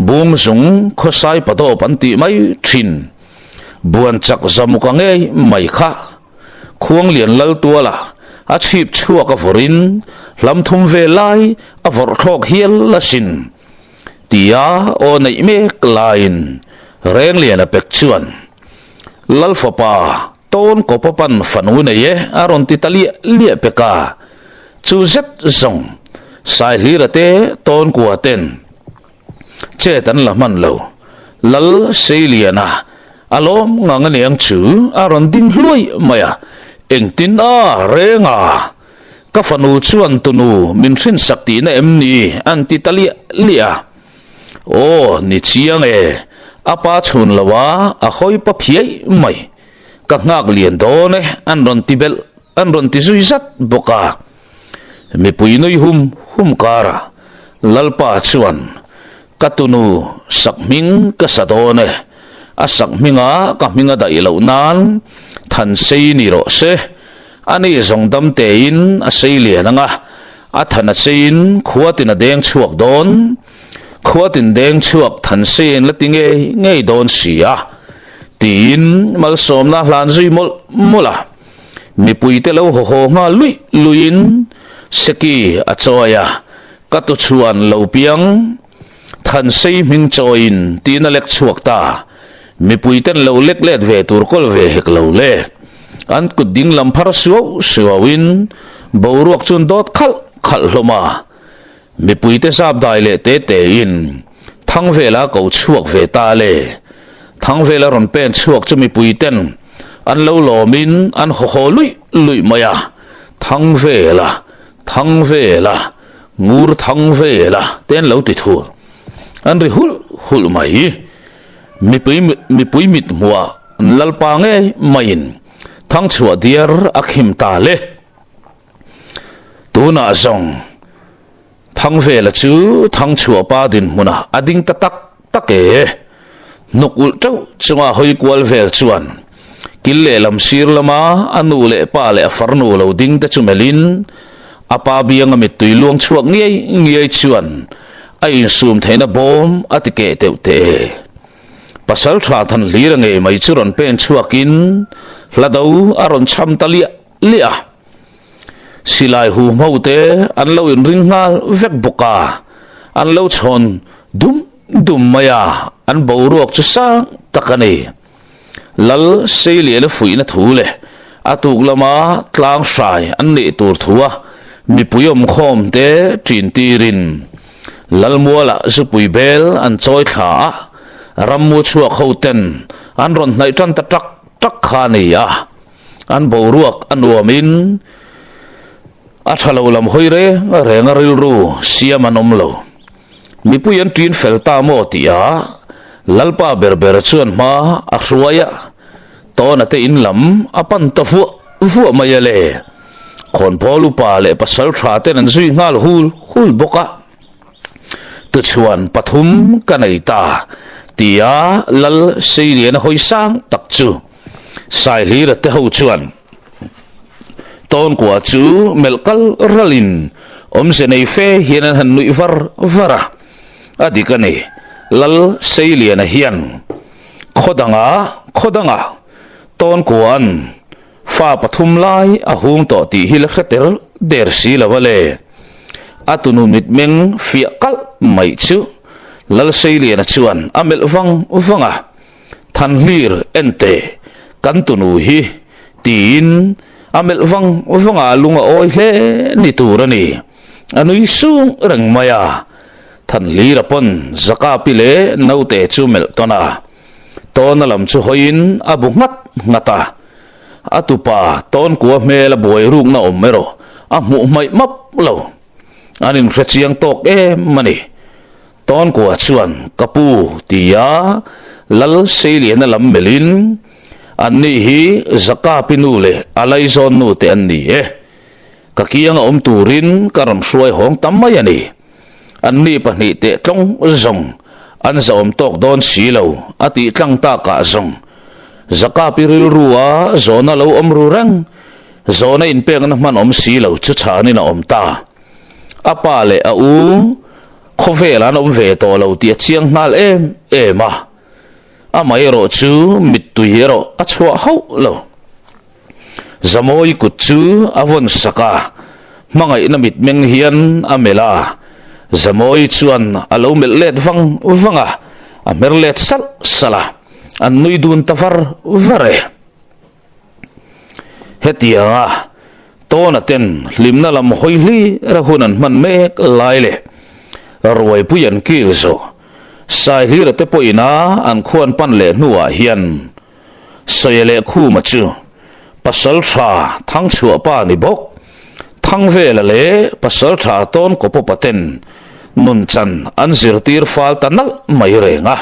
bung zung khawsai padawp an tih mai thin buan chak zamuka ngei mai kha Khuanglian lal tuala a chhip chhuak a vawrin hlam thum ve lai a vawrh thlawk hial asin tia aw neih mek laiin Rengliana pek chuan Lal fapa tawn kawp a pan fanu nei e a rawn ti ta liah liah pek a, chu zet zawng Saihlira te tawn kua ten Chet an la hman lo. Lal Seiliana a lawm ngang aniang chu a rawn ding hluai mai a, Engtin a reng a, ka fanu chuan tunu min hrinsak tihna em ni? an ti ta liah liah a. Aw, ni chiang e, a pa chhun lo a, a hawi pa phiai mai. Ka nghak lian dawn e, an rawn ti belh, an rawn ti zui zat bawk a. Mipui nui hum hum kara Lalpa chuan, Ka tunu sakhming ka sa dawn e, a sakhminga ka hming a daih loh nan than sei ni rawh se. Ani zawng dam tein a sei lian ang a, a than a cheiin khuatin a deng chhuak dawn. Khuatin deng chhuak than seiin la ti ngei ngei dawn si a, tiin malsawmna hlan zui mawlh mawlh a. Mipuite lo haw haw nghal luih luihin Seki a chawi a, ka tuchhuan lo piang Thansei hming chawiin tiin a lek chhuak ta. Mipuiten lo lek let ve tur kawl ve hek lo le. An kut ding lam phar suau suauin boruak chuan dawt khalh khalh hlawm a. Mipuite zap dai leh te tein Thangvela ko chhuak ve ta le. Thangvela rawn pen chhuak chu mipuiten An lo lawmin an haw haw luih luih mai a, Thang vela, thang vela, ngur thang vela te an lo ti thur. An ri hulh hulh mai. Mipui mipui mit hmuah an lalpa ngei maiin thang chhuah diar a khim ta le. Tunah zawng Thangvela chu Thangchhuahpa dinhmunah a ding ta tak tak e. Hnuk ulh teuh chunga hawi kual vel chuan kil lehlam sir lama a nu leh pa leh a farnu lo ding te chu melhin a pa bianga mittui luang chhuak ngiai ngiai chuan a insum theihna bawm a ti keh teuh teh e. Pasal tha Thanhlira ngei mai chu rawn pen chhuakin hla do a rawn cham ta liah liah a. Silai hu hmo te an lo inring nghal vek bawk a, an lo chhawn dum dum mai a, an boruak chu sang tak a ni. Lal Seiliana fuihna thu leh a tuk lama tlang hrai an neih tur thua mipui awmkhawm te ṭin tirin Lalmuala zupui bel an chawi thla a. Rammu chhuak ho ten an rawn hnaih tan ta tak tak kha a ni a. An boruak a nuamin a tha lo lam hawi reng reng a rilru siam an awm lo. Mipui an ṭin fel ta maw tih a Lalpa ber ber chuan hma a hruai a, Tawna te in lam a pan ta vuah vuah mai a le. Khawnpawl upa leh pasal tha ten an zui nghal hul hul bawk a. Tuchhuan pathum ka nei ta tia Lal Seiliana hawi sang tak chu Saihlira te ho chuan Tawnkua chu melh kal ralin awmze nei fe hian an han nuih var var a. A dik a ni, Lal Seiliana hian khaw dangah khaw dangah Tawnkua'n fa pathum lai a hung tawh tih hi la hre tel der si lo a le. A tunu mitmeng fiah kalh mai chu Lal Seiliana chuan a melh vang vang a. Thanhlir en teh kan tunu hi tiin a melh vang vang a lung a awi hle ni tur a ni. A nui sung reng mai a, Thanhlira pawn Zakapi leh naute chu melh tawn a, tawna lam chu hawiin a bu nghat nghat a. A tupa tawnkua hmel a buai rukna awm erawh a hmuh hmaih map lo. An inhre chiang tawk em a ni. Tawnkua chuan ka pu tia Lal Seiliana lam melhin, Anni hi Zakapi nu leh a laizawn nu te an ni e. Ka kianga awm turin ka rawn hruai hawng tam mai a ni. Anni pahnih teh tlawng zawng an zahawm tawk dawn si lo a tih tlang takah zawng Zakapi rilrua zawhna lo awm ru reng, zawhna inpekna hman awm si lo chu chhanin a awm ta. A pa leh a u khawvel an awm ve tawh lo tih a chiang nghal em em a, amah erawh chu mittui erawh a chhuah hauh lo. Zamawi kut chu a vawn sak a, hmangaihna mitmeng hian a melh a, Zamawi chuan a lo melh let vang vang a, a hmer let salh salh a, an nui dun ta var var e. Hetianga Tawna ten hlimna lam hawi hlir a hun an hman mek lai leh ruaipui an kil zawh Saihlira te pawhin a an khuan pan leh hnuah hian Sawia leh Khuma chu pasal tha Thangchhuah pa ni bawk Thangvela leh pasal tha Tawnkawpawpa ten nunchan an zirtir fal ta nalh mai reng a.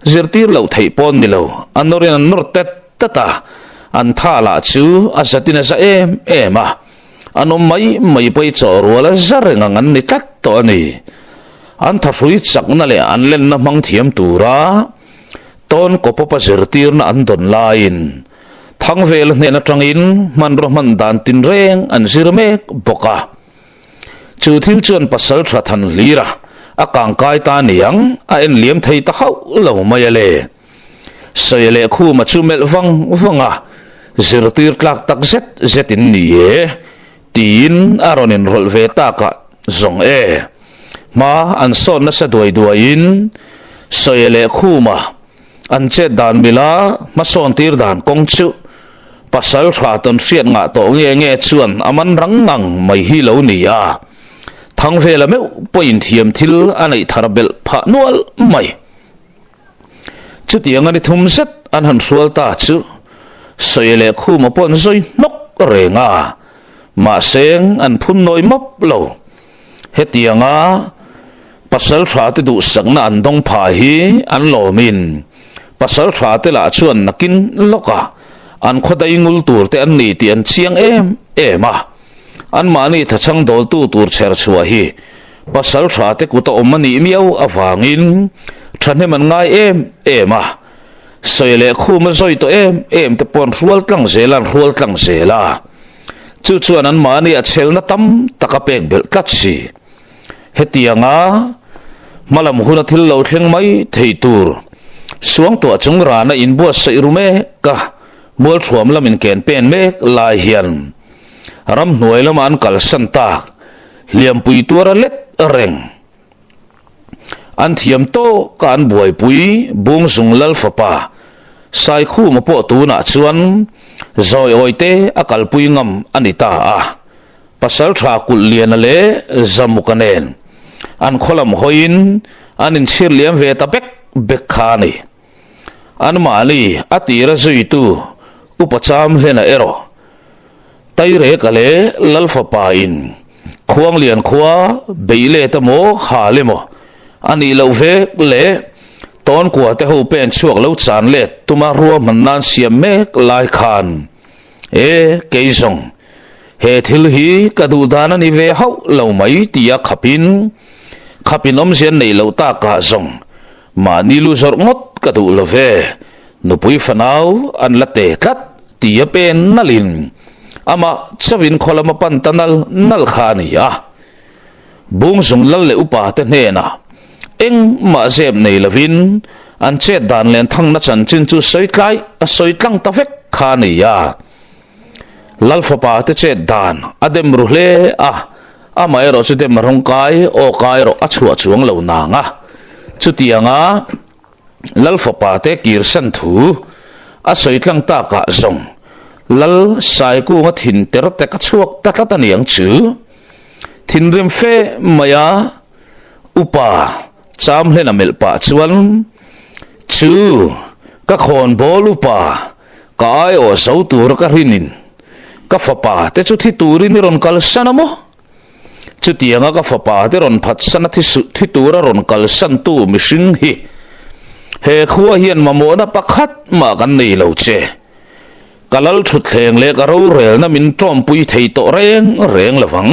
Zirtir loh theih pawn ni lo, a nawrin an nawr tet tet a, an tha lah chu a zatin a za em em a, an awm mai mai pawh i chawh rual a za reng ang an ni tlat tawh a ni. An thahrui chakna leh an lenna hmang thiam tura tawn kawpawpa zirtirna an dawn laiin Thangvela hnen atangin hmanraw hman dan tinreng an zir mek bawk a. Chu thil chuan pasal tha than hlir a, a kangkai ta niang, a en liam thei ta hauh lo mai a le. Sawi leh Khuma chu melh vang vang a, zirtir tlak tak zet zet in ni e, tiin a rawn inrawlh ve tak a, zawng e. Hma an sawn nasa duai duaiin Sawi leh Khuma an chet dan mila hmasawn tir dan kawng chu pasal tha tawn hriat ngah tawh nge nge chuan a man rang ngang mai hi lo ni a, Thangvela meuh pawhin thiam thil a neih thar belh phah nual mai. Chutiang a ni thum zet an han hrual ta chu Sawi leh Khuma pawh an zawi hnawk reng a, mahse an phun nawi map lo. Hetianga pasal tha te duhsakna an dawng pha hi an lawmin pasal tha te lah chuan nakin lawka an khawdai ngul tur te an ni tih an chiang em em a. Anmahni thachhang dawltu tur chher chhuah hi pasal tha te kuta awm a nih miau avangin thahnem an ngai em em a. Sawi leh khuma zawi tawh em em te pawh an hrual tlang zel a, an hrual tlang zel a. Chu chuan anmahni a chhelna tam tak a pek belh tlat si. Hetianga hmalam huna thil lo thleng mai thei tur suangtuah chung rana inbuatsaih ru mek a, mualthuam lam inken pen mek lai hian ramhnuai lama an kalsan tak hliampui tuara let reng. An thiam tawk a an buaipui Bungzung Lal fapa Saikhuma pawh tunah chuan zawi awi te a kalpui ngam a ni ta a. Pasaltha Kulhliana leh Zamuka nen an khaw lam hawiin an inchhir liam ve ta vek bek kha a ni. Anmahni a tira zuitu Upa Chamhlena erawh Taireka leh Lalfapa in Khuanglian khua beih let emaw hal emaw a nih loh vek leh Tawnkua te ho pen chhuak lo chan let tuma ruahman nan siam mek lai khan e kei zawng he thil hi ka duh dan a ni ve hauh lo mai tia khapin khapin awmzia neih loh takah zawng mahni lu zawrh ngawt ka duh lo ve nupui fanau an la te tlat tia pen nalhin amah chauhin khaw lama pan ta nal nal kha a ni a. Bungzung lal leh upa te hnenah engmah zep nei lovin an chet dan leh an thangna chanchin chu sawi tlai a sawi tlang ta vek kha a ni a. Lal fapa te chet dan a dem ru hle a, amaherawh chu dem rawng kai aw kai erawh a chhuah chuang lo nang a. Chutianga Lal fapa te kirsan thu a sawi tlang takah zawng Lal Saikunga thin ter te ka chhuak ta tlat a niang chu. Thinrim fe maia upa Chamhlena melh pah chuan chu ka khawnbawl upa ka aiawh zo tura ka rinin ka fapa te chu thi turin i rawn kalsan a maw? Chutianga ka fapa te rawn phatsan a thi suh thi tura rawn kalsan tu mihring hi he khua hian mamawhna pakhat mah kan nei lo che. Ka lal thutthleng leh ka rorelna min tawmpui thei tawh reng reng lo vang.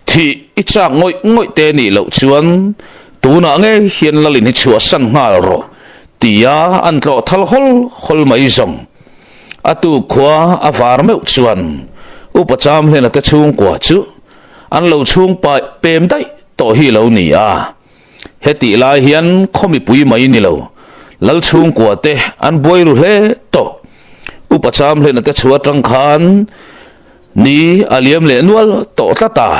Thih i chak ngawih ngawih te nih loh chuan tunah ngei hian lalin hi chhuahsan nghal rawh tia an tlawh thal hawl hawl mai zawng. A tuk khua a var meuh chuan Upa Chamhlena te chhungkua chu an lo chhung paih pem daih tawh hi lo ni a. Hetih lai hian khaw mipui mai ni lo, lal chhungkua te an buai ru hle tawh. Upa Chamhlena te chhu atang khan ni a liam leh nual tawh tlat a.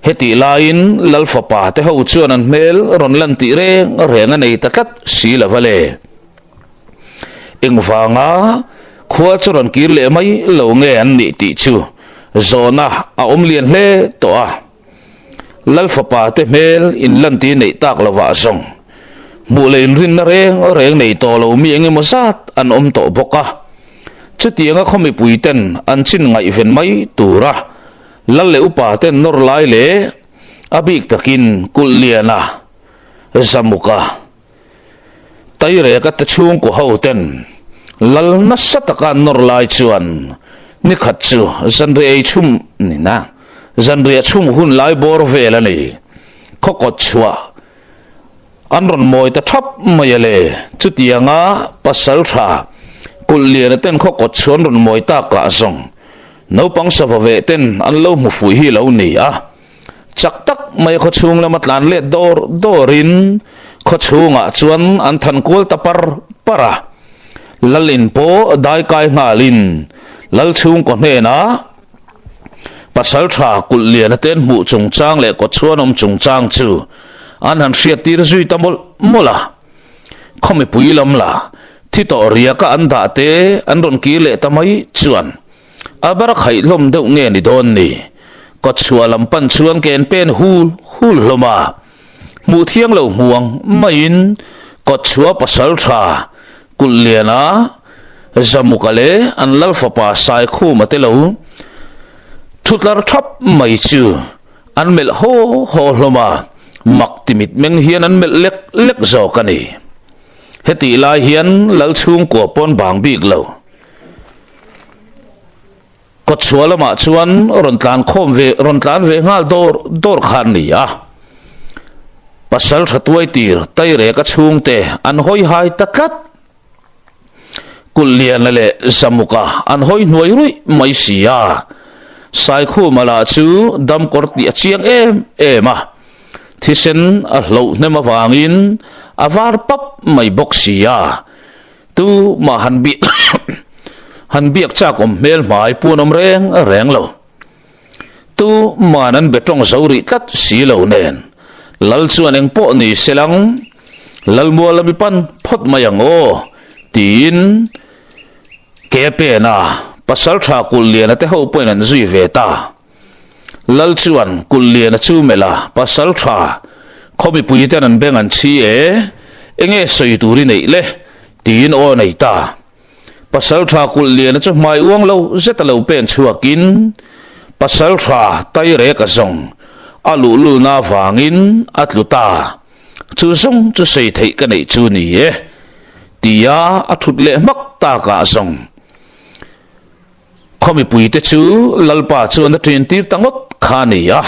Hetih laiin lal fapa te ho chuan an hmel rawn lan tih reng reng a nei ta tlat si lo va le. Engvanga khua chu rawn kir leh mai lo nge an nih tih chu zawhna a awm lian hle tawh a. Lal fapa te hmel in lantir neih tak lovah zawng hmuh leh inrinna reng reng nei tawh lo mi eng emaw zat an awm tawh bawk a. Chutianga khaw mipui ten an chin ngaihven mai tura lal leh upa ten nawr lai leh a bik takin kulh liana Zamuka Taireka te chhungkaw ho ten lal nasa taka an nawr lai chuan nikhat chu zanriah ei chhum ni na, zanriah chhum hun lai bawr vel a ni. Khaw kawt chhuah an rawn mawi ta thap mai a le. Chutianga pasal tha kulh liana ten khaw kawt chhuah an rawn mawi takah zawng naupang sava veh ten an lo hmu fuih hi lo ni a. Chak tak mai khaw chhung lama tlan let dawr dawrin khaw chhungah chuan an than kual ta par par a. Lalin pawh dai kai nghalin lal chhungkaw hnenah pasal tha kulh liana te an hmuh chungchang leh kawtchhuan awm chungchang chu an han hriattir zui ta mawlh mawlh a. Khaw mipui lam lah thi tawh riaka an dah te an rawn kir leh ta mai chuan A bar khaih hlawm deuh nge ni dawn ni? Kawtchhuah lam pan chuan ken pen hul hul hlawm a. Hmuh thiang lo hmu ang maiin kawtchhuah pasal tha kulh liana Zamuka leh an lal fapa Saikhuma te lo thutlar thap mai chu an melh haw haw hlawm a, mak ti mitmeng hian an melh lek lek zawk a ni. Hetih lai hian lal chhungkua pawn bang bik lo. Kawtchhuah lamah chuan rawn tlan khawm ve rawn tlan ve nghal dawr dawr kha an ni a. Pasal tha tuai tir Taireka chhungte an hawi hai ta tlat. Kulhliana leh Zamuka an hawi hnuai ruih mai si a. Saikhuma lah chu damkawr tih a chiang em em a. Thisen a hloh hnem avangin a var pap mai bawk si a. Tu mah han biak han biak chak awm hmel hmai puan awm reng reng lo. Tu man an be tawng zo rih tlat si lo nen. Lal chuan eng pawh ni se lang Lalmual a mi pan phawt mai ang aw tiin ke pen a pasal tha kulh liana te ho pawhin an zui ve ta. Lal chuan kulh liana chu melh a pasal tha khaw mipui ten an beng an chhi e. Enge sawi tur i neih le? tiin aw a nei ta. Pasaltha kulh liana chu hmai uang lo zet a lo pen chhuakin Pasaltha Taireka zawng a luhlulna avangin a tlu ta. Chu zawng chu sawi theih ka neih chu ni e, tia a thut leh hmak takah zawng Khaw mipuite chu Lalpa chuan a ṭin tir ta ngawt kha a ni a.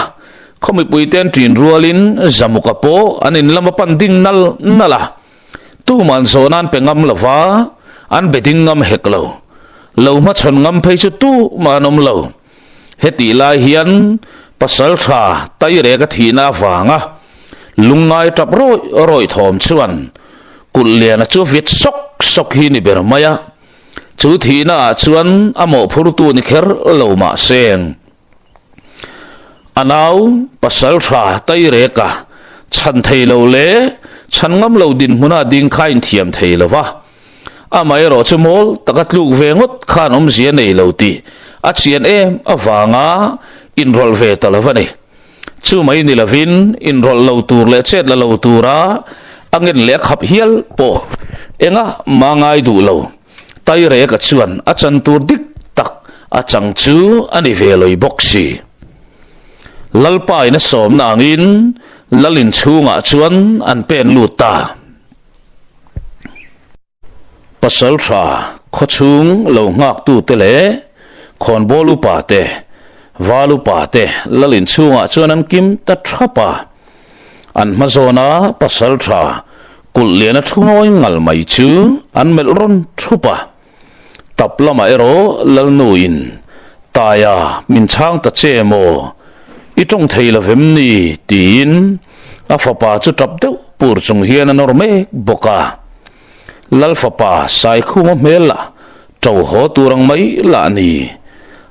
Khaw mipuite an ṭin rualin Zamuka pawh an in lama pan ding nal nal a. Tuman zawhna an pe ngam lo va, an be ding ngam hek lo. Lo hmachhawn ngam phei chu tumah an awm lo. Hetih lai hian Pasalṭha Taireka thihna avanga lungngai ṭap rawih rawih thawm chuan Kulhliana chu vit sawk sawk hi ni ber mai a. Chu thihna ah chuan a mawhphurtu ni kher lo mah seng. A nau pasal tha Taireka chhan thei lo leh chhan ngam lo dinhmuna ding kha inthiam thei lo va. Amaherawh chu mawl taka tluk ve ngawt khan awmzia nei lo tih a chian em avanga inrawlh ve ta lo va ni. Chu mai ni lovin inrawlh lo tur leh chet la lo tura a ngen leh a khap hial pawh enga mah ngai duh lo. Taireka chuan a chan tur dik tak a chang chu a ni ve loi bawk si. Lalpa in a sawmna angin Lal inchhungah chuan an pen lut ta. Pasalṭha khawchhung lo nghaktute leh khawnbawl upa te, val upa te lal inchhungah chuan an kim ta ṭhap a. An hma zawna pasalṭha kulh liana thu ngawi ngal mai chu an melh rawn ṭhup a. Tap lamah erawh Lalnuin, Taia, min chhang ta che maw? I ṭawng thei lo vem ni? tiin a fapa chu ṭap deuh pur chung hian a nawr mek bawk a. Lal fapa Saikhuma hmel lah ṭo haw tur ang mai lah ni.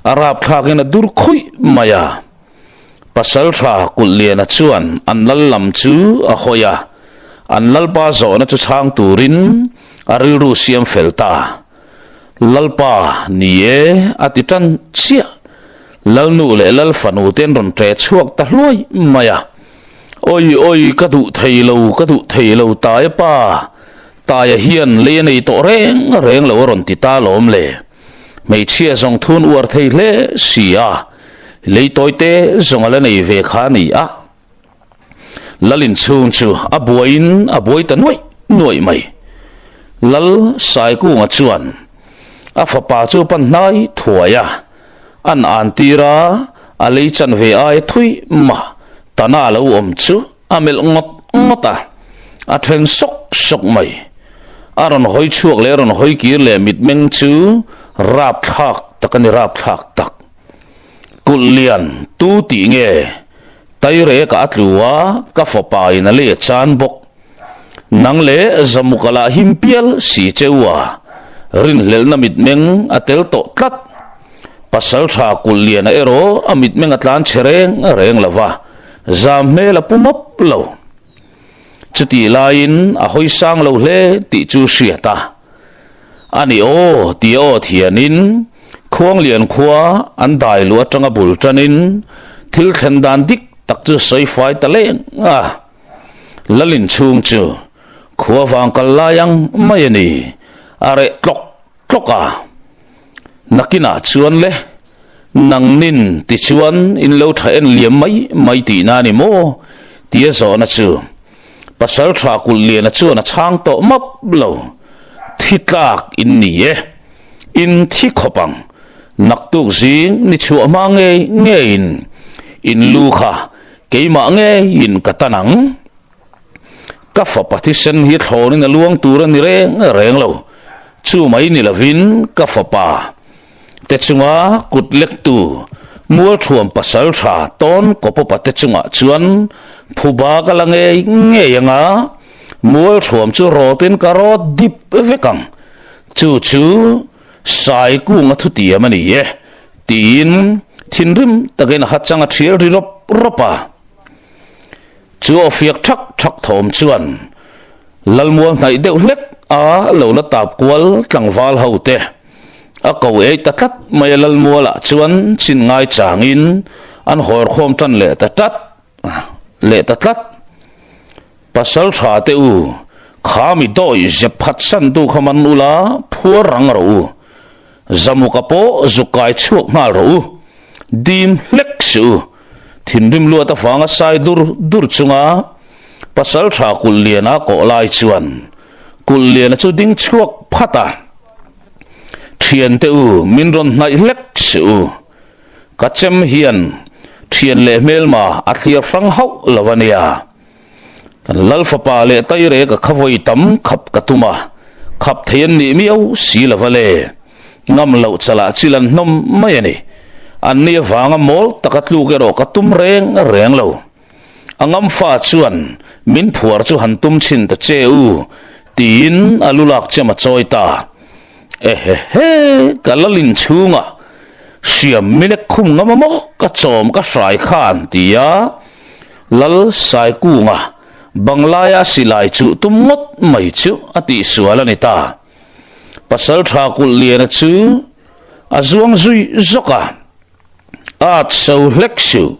A rapthlakin a dur khuih mai a. Pasalṭha Kulhliana chuan an lal lam chu a hawi a, an lalpa zawhna chu chhang turin a rilru siam fel ta. Lalpa, ni e, a ti ṭan chiah. Lalnu leh Lalfanu te an rawn ṭe chhuak ta hluai mai a. Awi awi ka duh thei lo, ka duh thei lo Taia pa, Taia hian lei a nei tawh reng reng lo a rawn ti ta lawm le. Hmeichhia zawng thun uar thei hle si a, lei tawi te zawng a la nei ve kha a ni a. Lalin chhung chu a buaiin a buai ta nuaih nuaih mai. Lal Saikunga chuan a fapa chu pan hnai thuai a, An an tir a, a lei chanve aia thui mah tana a lo awm chu a melh ngawt ngawt a, a then sawk sawk mai. A rawn hawi chhuak leh a rawn hawi kir leh mitmeng chu rapthlak tak a ni rapthlak tak. Kulh lian tu tih nge Taireka a tlu a, ka fapa in a lei a chan bawk. Nang leh Zamuka lah him pial si cheu a, rinhlelhna mitmeng a tel tawh tlat. Pasaltha kulh liana erawh a mitmeng a tlan chhe reng reng lo va, zam hmel a pu mawp lo. Chutih laiin a hawi sang lo hle tih chu hriat a. A ni aw tia aw thianin Khuanglian khua an dai luh atanga bul tanin thil thlen dan dik tak chu sawi fai ta leng a. Lalin chhung chu khua vang kal lai ang mai a ni, a reh tlawk tlawk a. Nakinah chuan le, nangnin tichuan in lo tha en liam mai mai tihna a ni maw? tia zawhna chu Pasaltha Kulhliana chuan a chhang tawh map lo. Thi tlak in ni e, in thi khawp ang. Naktuk zing ni chhuah hma ngei ngeiin in lu kha Keimah ngeiin ka tan ang. Ka fapa thisen hi thlawnin a luang tur a ni reng reng lo. Chu mai ni lovin ka fapa te chunga kut lektu Mualthuam pasal tha tawn kawpawpa te chungah chuan phuba ka la ngei ngei ang a, Mualthuam chu rawtin ka rawt dip vek ang. Chu chu Saikunga thutiam a ni e. Tiin thinrim takin a ha chang a thial ri rawp rawp a. Chu aw fiak thak thak thawm chuan Lalmual hnaih deuh hlek a lo la tap kual tlangval ho te a ko ei ta tlat mai a Lalmualah chuan chin ngai changin an hawrkhawm tan leh ta tlat leh ta tlat. Pasal tha te u. Kha mi dawi zep phatsan tu kha man ula phuar rang rawh u. Zamuka pawh zuk kai chhuak nghal rawh u. Dim hlek suh u. Thinrim luat avanga sai dur dur chunga pasal tha kulh liana kawh lai chuan kulh liana chu ding chhuak phat a. Thiante u min rawn hnaih hlek suh u. Ka chem hian thian leh hmelma a thlir hrang hauh lo a nia. Kan lal fapa leh Tairek a kha vawi tam khap ka tum a, khap thei an nih miau si lo va le. Ngam loh chalah chil an hnawm mai a ni. An ni avanga mawl taka tluk erawh ka tum reng reng lo. A ngam fa chuan min phuar chu han tum chhin ta che u, tiin a lu lak chem a chawi ta. Ehehe, ka lal inchhungah hriam milek khum ngam a maw ka chawm ka hrai khan ti a. Lal Saikunga Banglaia silai chuh tum ngawt mai chu a tihsual a ni ta. Pasaltha Kulhliana chu a zuang zui zawk a, At so hlek suh,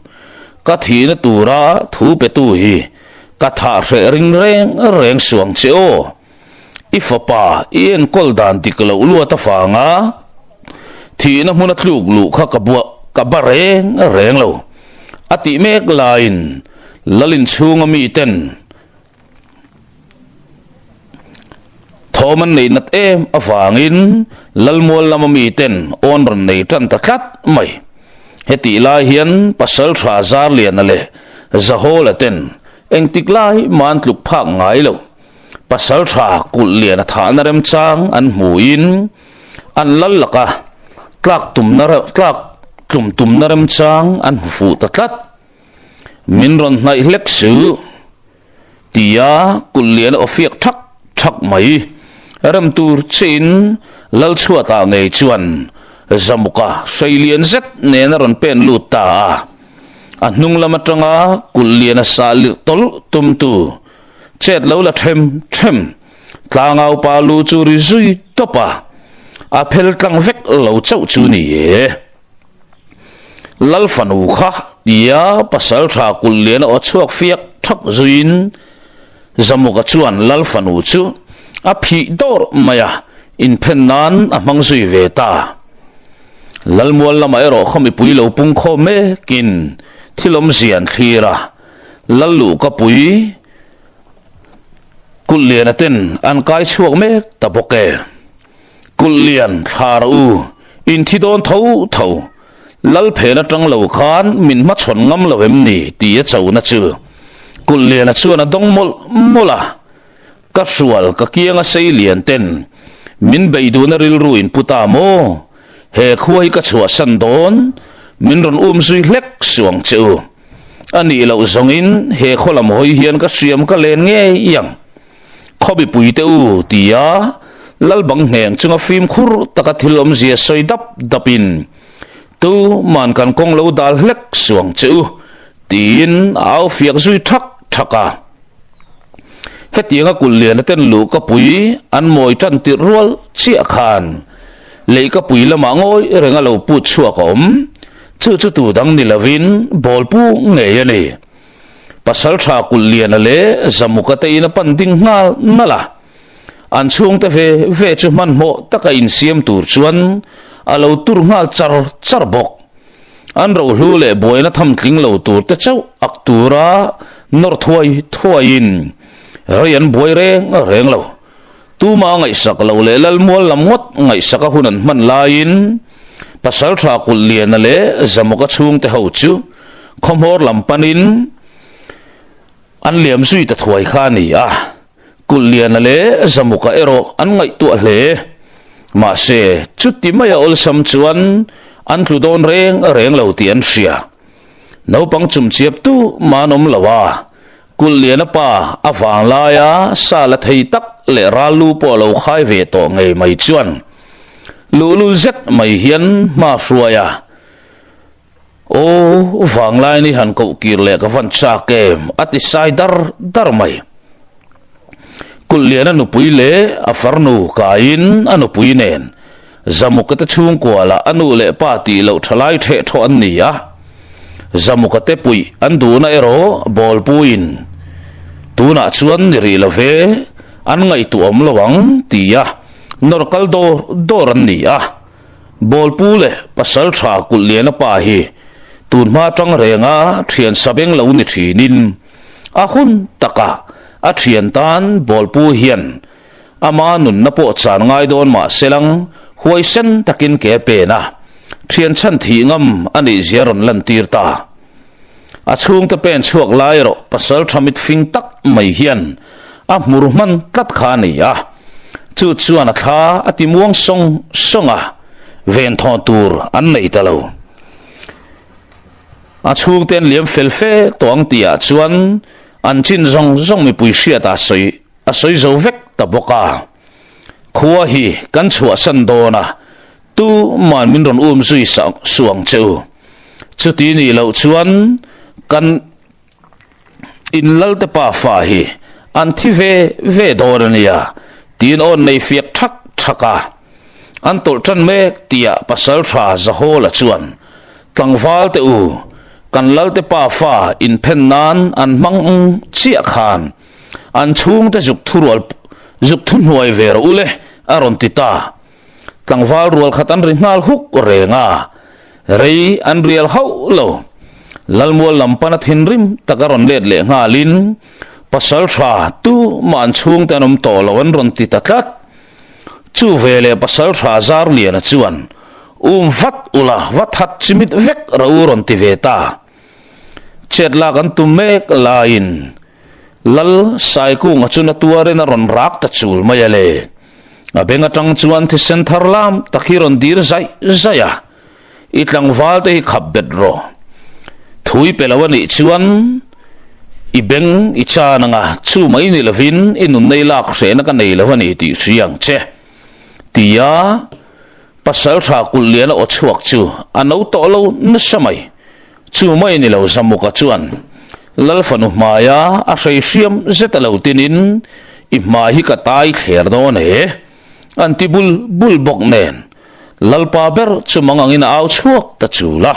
ka thihna tura thu petu hi ka thah hreh ring reng reng suang che aw. I fapa i enkawl dan dik loh luat avanga thihna hmuna tluk luh kha ka buah ka ba reng reng lo. A tih mek laiin Lalin chhunga miten thawm an nei nat em avangin Lalmual lama miten awn rawn nei tan ta tlat mai. Hetih lai hian Pasaltha Zarliana leh Zahawla ten engtik lai man tluk phak ngai lo. Pasal tha kulh lian a thahna remchang an hmuhin an lal laka tlak tumna tlak tlum tumna remchang an hmu fuh ta tlat. Min rawn hnaih hlek suh tia kulh lian a aw fiak thak thak mai. Rem tur chiin lal chhuatah ngei chuan Zamuka hrei lian zet nen a rawn pen lut ta a. A hnung lam atanga kulh lian a sah lirh tawlh tumtu Chet lo la them them. Tlangau pa lu chu ri zui tawp a, a phel tlang vek lo chauh chu ni e. Lal fanu kha tia pasal tha kulh lian a aw chhuak fiak thak zuiin Zamuka chuan Lal fanu chu a phih dawr mai a, inphen nan a hmang zui ve ta. Lalmual lamah erawh khaw mipui lo pung khawm mekin thil awmzia an thlir a. Lallu ka pui Kulh liana ten an kai chhuak mek ta bawk e. Kulh lian thla rawh u, in thi dawn tho tho. Lal phen atang lo khan min hmachhawn ngam lo em ni ti a chona chu Kulh liana chuan a dawng mawlh mawlh a. Ka hrual ka kianga sei lian ten min bei duhna rilru in pu ta maw? He khua hi ka chhuahsan dawn, min rawn um zui hlek suang che u. A nih loh zawngin he khaw lam hawi hian ka hriam ka len ngei ang. Khaw mipui te u tia Lalbang hneng chunga fimkhur taka thil awmzia sawi dap dapin tu man kan kawng lo dal hlek suang che u tiin a au fiak zui thak thak a. Hetianga kulh lian a ten luh ka pui an mawi tan tirh rual chiah khan leihka pui lamah ngawi reng a lo put chhuak a awm. Chu chu tu dang ni lovin bawlpu ngei a ni. Pasal tha kulh liana leh Zamuka te in a pan ding nghal nalh a. An chhungte ve ve chu hmanhmawh taka insiam tur chuan a lo tur nghal char char bawk. An rohlu leh buaina tham tling lo tur te chauh ak tura nawr thuai thuaiin rei an buai reng reng lo. Tuma ngaihsak lo leh Lalmual lam ngawt ngaihsaka hun an hman laiin Pasaltha Kulh Liana leh Zamuka chhungte ho chu khawhmawr lam panin an liam zui ta thuai kha a ni a. Kulh Liana leh Zamuka erawh an ngaihtuah hle. Mahse, chuti maia awlsam chuan an tlu dawn reng reng lo tih an hria. Naupang chumchiap tu man awm lo a, Kulh Liana pa a vang laia sa la thei tak leh ral lu pawh a lo khai ve tawh ngei mai chuan luhlul zet mai hian hma hruai a, Aw, vanglaini han koh kir leh ka van chak em? a ti sai dar dar mai. Kulh Liana nupui leh a farnu kaiin a nupui nen Zamuka te chhungkua lah a nu leh pa tih loh tha lai theh thawh an ni a. Zamuka te puih an duhna erawh bawlpuiin tunah chuan ni rih lo ve. an ngaihtuah awm lo ang tia nawr kal dawr dawr an ni a. Bawlpu leh Pasaltha Kulhliana pa hi tunhma atang renga thian sabeng lo ni thinin a hun takah a thian tan Bawlpu hian ama nunna pawh chan ngai dawn mah selang huaisen takin ke pen a, thian chhan thih ngam a nih zia rawn lantir ta. A chhungte pen chhuak lai erawh pasal tha mit fing tak mai hian a hmur hman tlat kha a ni a, chu chuan a thla a ti muang sawng sawng a, venthawn tur an nei ta lo. A chhungte an liam fel fe tawh ang tihah chuan an chin zawng zawng mipui hriat a sawi a sawi zo vek ta bawk a. Khua hi kan chhuahsan dawn a, tuman min rawn um zui suh ang che u. Chuti nih loh chuan kan in lalte pa fa hi an thi ve ve dawn a nia, tiin awn nei fiak thak thak a. An tawlh tan mek tihah Pasaltha Zahawla chuan, Tlangval te u, kan lalte pa fa inphen nan an hmang chiah khan an chhungte zuk thurual zuk thuhnuai ve rawh u le, a rawn ti ta. Tlangval rual khat an ri nghal huk reng a, rei an rial hauh lo. Lalmual lam pana thinrim tak a rawn let leh nghalin, Pasal tha tu mah an chhungte an awm tawh lo an rawn ti ta tlat. Chu ve leh Pasal tha Zarliana chuan, Um vat ula, va that chimit vek rawh u rawn ti ve ta. Chet lak an tum mek laiin Lal Saikunga chu na tuarin a rawn rak ta chul mai a le. A beng atang chuan thisen thar lam tak hi rawn dir zaih zaih a, I tlangval te hi khap bet rawh. Thui pe lo a nih chuan i beng i chan anga chu mai ni lovin i nun nei lak hrehna ka nei lo a ni tih hria ang che. Tia Pasaltha Kulhliana aw chhuak chu a no tawh lo nasa mai. Chu mai ni lo Zamuka chuan Lal fanu hmaia a hrei hriam zet a lo tinin i hmai hi ka tai thler dawn e an ti bul bul bawk nen Lalpa ber chu mang angin a au chhuak ta chul a.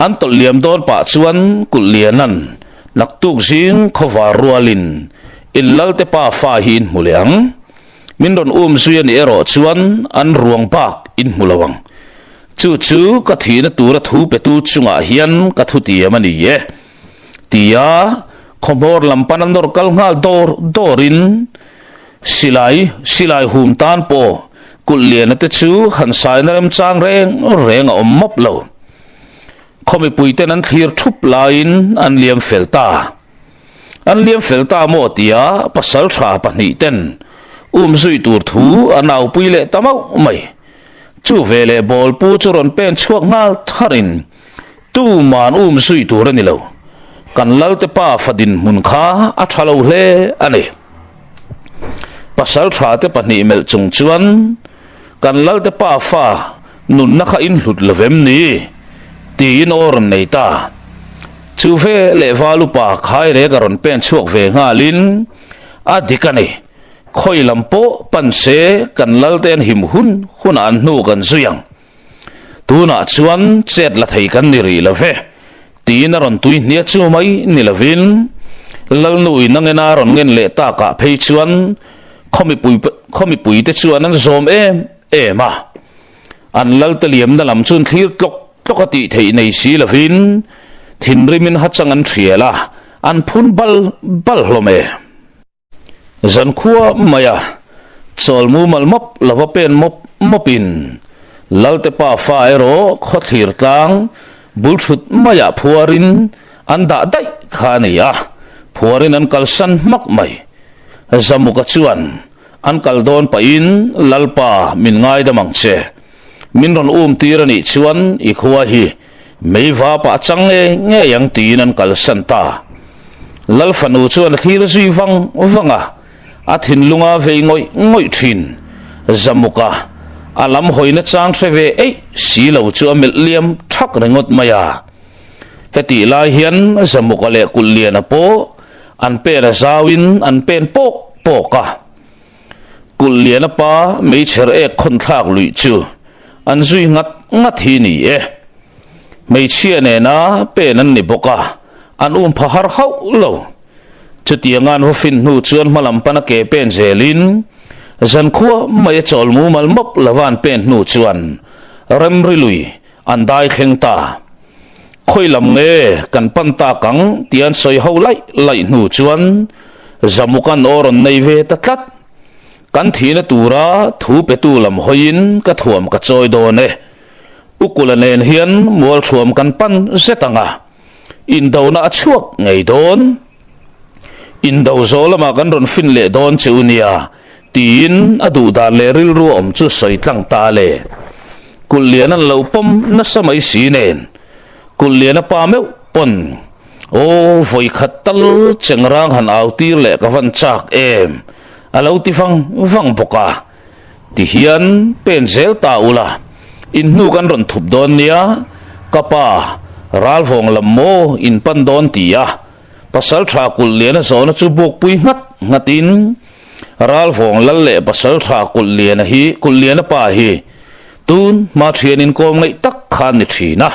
An tawlh liam dawn pah chuan kulh lianan naktuk zing khawvar rualin in Lalte pa fa hi in hmu leh ang. Min rawn um zui a nih erawh chuan an ruang bak in hmu lo ang. Chu chu ka thihna tura thu petu chungah hian ka thutiam a ni e. Tia khawhmawr lam pana nawr kal nghal dawr dawrin silai silai hum tan pawh kulh liana te chu han saina remchang reng reng a awm mawp lo. Khaw mipuiten an thlir thup laiin an liam fel ta. An liam fel ta maw tia pasal tha pahnihten um zui tur thu an aupui leh ta mauh mai. Chu veleh bawlpu chu rawn pen chhuak nghal tharin tuman um zui tur a ni lo. Kan Lalte pa fa dinhmun kha a tha lo hle a ni. Pasal tha te pahnih melh chung chuan kan Lalte pa fa nunna kha in hlut lo vem ni? tiin aw rawn nei ta. Chu veleh Valupa khairek a rawn pen chhuak ve nghalin a dik a ni. Khawi lam pawh pan se kan Lalte an him hun hunah an hnu kan zui ang. Tunah chuan chet la thei kan ni rih lo ve tiin a rawn tui hnia chu mai ni lovin Lalnu in a ngen a rawn ngen leh takah phei chuan khawmipui khawmipui te chuan an zawm em em a. An Lalte liamna lam chuan thlir tlawk tlawk a tih theih nei si lovin thinrimin hachang an thial a, an phun bal bal hlawm e. Zankhua maia chawl mumal mawp lova pen mawp mawpin Lalte pa fa erawh khawthlir tlang bul thut maiah phuarin an dah daih kha a ni a, phuarin an kalsan hmak mai. Zamuka chuan an kal dawn pahin Lalpa min ngaidam ang che, min rawn um tir a nih chuan i khua hi Mei vap ah chang ngei ngei ang tiin an kalsan ta. Lal fanu chuan a thlir zui vang vang a, a thinlunga vei ngawih ngawih thin. Zamuka a lam hawina chang hre ve eih si lo chu a melh liam thak ringawt mai a. Hetih lai hian Zamuka leh Kulhliana pawh an pen a zauin an pen pawk pawk a. Kulhliana pa meichher ek khawn thlak luih chu an zui ngat ngat hi ni e. Hmeichhia nena pen an ni bawk a, an um pha har hauh lo. Chutianga an va fin hnu chuan hma lam pana ke pen zelin zankhua mai a chawl mumal mawp lova an pen hnu chuan remri lui an dai thleng ta. Khawi lam nge kan pan tak ang tih an sawi ho laih laih hnu chuan Zamuka'n aw rawn nei ve ta tlat. Kan thihna tura thu petu lam hawiin ka thuam ka chawi dawn e. Ukula nen hian mualthuam kan pan zet ang a, indona a chhuak ngei dawn. Indo zawh lamah kan rawn fin leh dawn che u nia, tiin a duh dan leh rilru a awm chu sawi tlang ta le. Kulh lian an lo pawm nasa mai si nen, kulh lian a pa meuh pawn, Aw, vawi khat tal chengrang han au tir leh ka van chak em, a lo ti vang vang bawk a. Tihian pen zel ta ula, in hnu kan rawn thup dawn nia, ka pa, ralvawng lam maw in pan dawn ti a, pasal tha kulh liana zawhna chu bukpui nghat nghatin ralvawng lal leh pasal tha kulh liana hi, kulh liana pa hi tun hma thian inkawm ngaih tak khan ni thin a,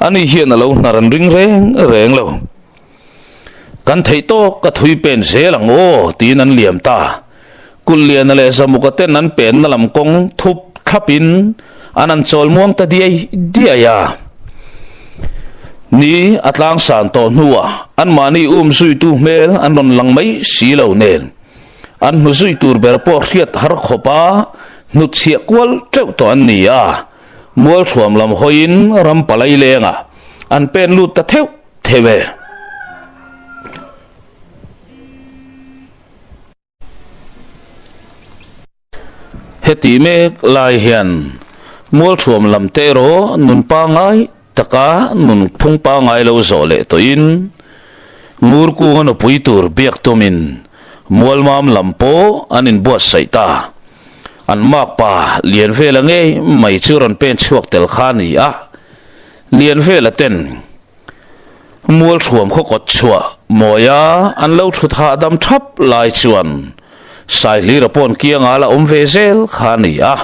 ani hian a lo hnar an ring reng reng lo. Kan theih tawk ka thui pen zel ang aw tiin an liam ta. Kulhliana leh Zamuka ten an penna lam kawng thup thlapin an an chawl muang ta diai diai a. Ni a tlang san tawh hnuah anmahni um zuitu hmel an rawn lang mai si lo nen an hnu zui tur ber pawh hriat har khawpa hnutchhiah kual teuh tawh an ni a. Mualthuam lam hawiin ram palai lengah an pen lut ta theuh theuh e. Heti mek lai hian Mualthuam lam te erawh nun pangngai taka nun phung pangngai lo zawh leh tawhin Ngurkunga nupui tur biak tumin Mualmam lam pawh an inbuatsaih ta. An makpa Lianvela ngei mai chu rawn pen chhuak tel kha a ni a, Lianvela ten Mualthuam khaw kawt chhuah mawia an lo thut hahdam thap lai chuan Saihlira pawn kianga la awm ve zel kha a ni a.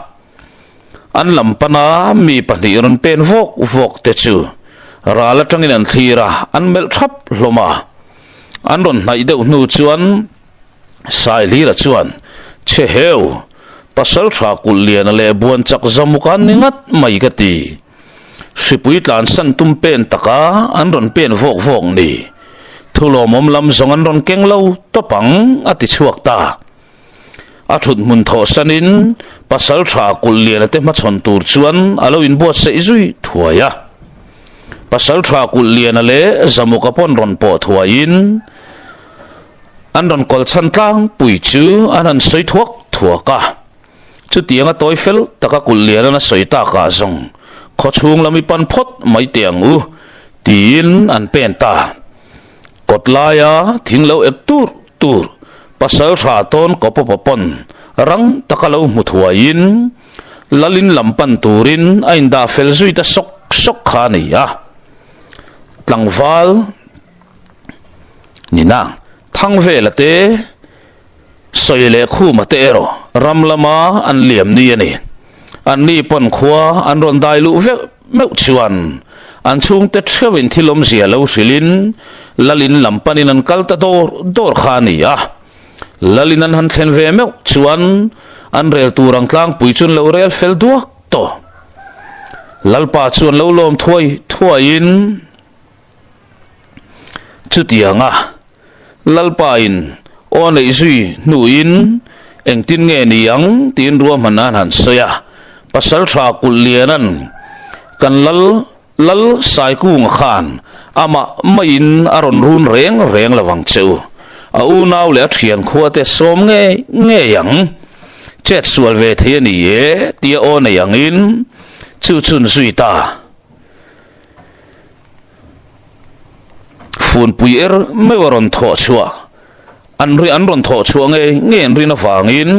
An lam pana mi pahnih rawn pen vawk vawk te chu ral atangin an thlir a, an melh thap hlawm a. An rawn hnaih deuh hnu chuan Saihlira chuan, Che heu, Pasaltha Kulhliana leh Buanchak Zamuka ni ngat mai ka ti. Hripui tlansan tum pen taka an rawn pen vawk vawk ni. Thu lawmawm lam zawng an rawn keng lo tawp ang, a ti chhuak ta. A thut hmun thawh sanin pasal tha kulh liana te hmachhawn tur chuan a lo inbuatsaih zui thuai a. Pasal tha kulh liana leh Zamuka pawn rawn pawh thuaiin an rawn kawl chhan tlangpui chu an han sawi thuak thuak a. Chutianga tawi fel taka kulh lian an a sawi takah zawng khawchhung lam i pan phawt mai teh ang u, tiin an pen ta. Kawt laia thing lo ek tur tur pasal tha tawn kawpawpa pawn rang taka lo hmu thuaiin Lalin lam pan turin a indah fel zui ta sawk sawk kha a ni a. Tlangval nina Thangvela te Sawi leh Khuma te erawh ram lama an liam ni a ni. Anni pawn khua an rawn dai luh veuh meuh chuan an chhungte theuhin thil awmzia lo hrilhin Lalin lam panin an kal ta dawr dawr kha a ni a. Lalin an han thlen ve meuh chuan an rel tur ang tlangpui chu an lo rel fel duak tawh. Lalpa chu an lo lawm thuai thuaiin chutianga Lalpain aw neih zui hnuin engtin nge ni ang tiin ruahman an han sawi a, Pasalṭha Kulhliana'n kan lal Lal Saikunga khan amah maiin a rawn run reng reng lo ang che u, a unau leh a ṭhian khuate sawm ngei ngei ang, chet sual ve thei a ni e tia aw nei angin chu chun zui ta. Funpui er meuh a rawn thawh chhuah an ri an rawn thawh chhuah ngei ngei an rin avangin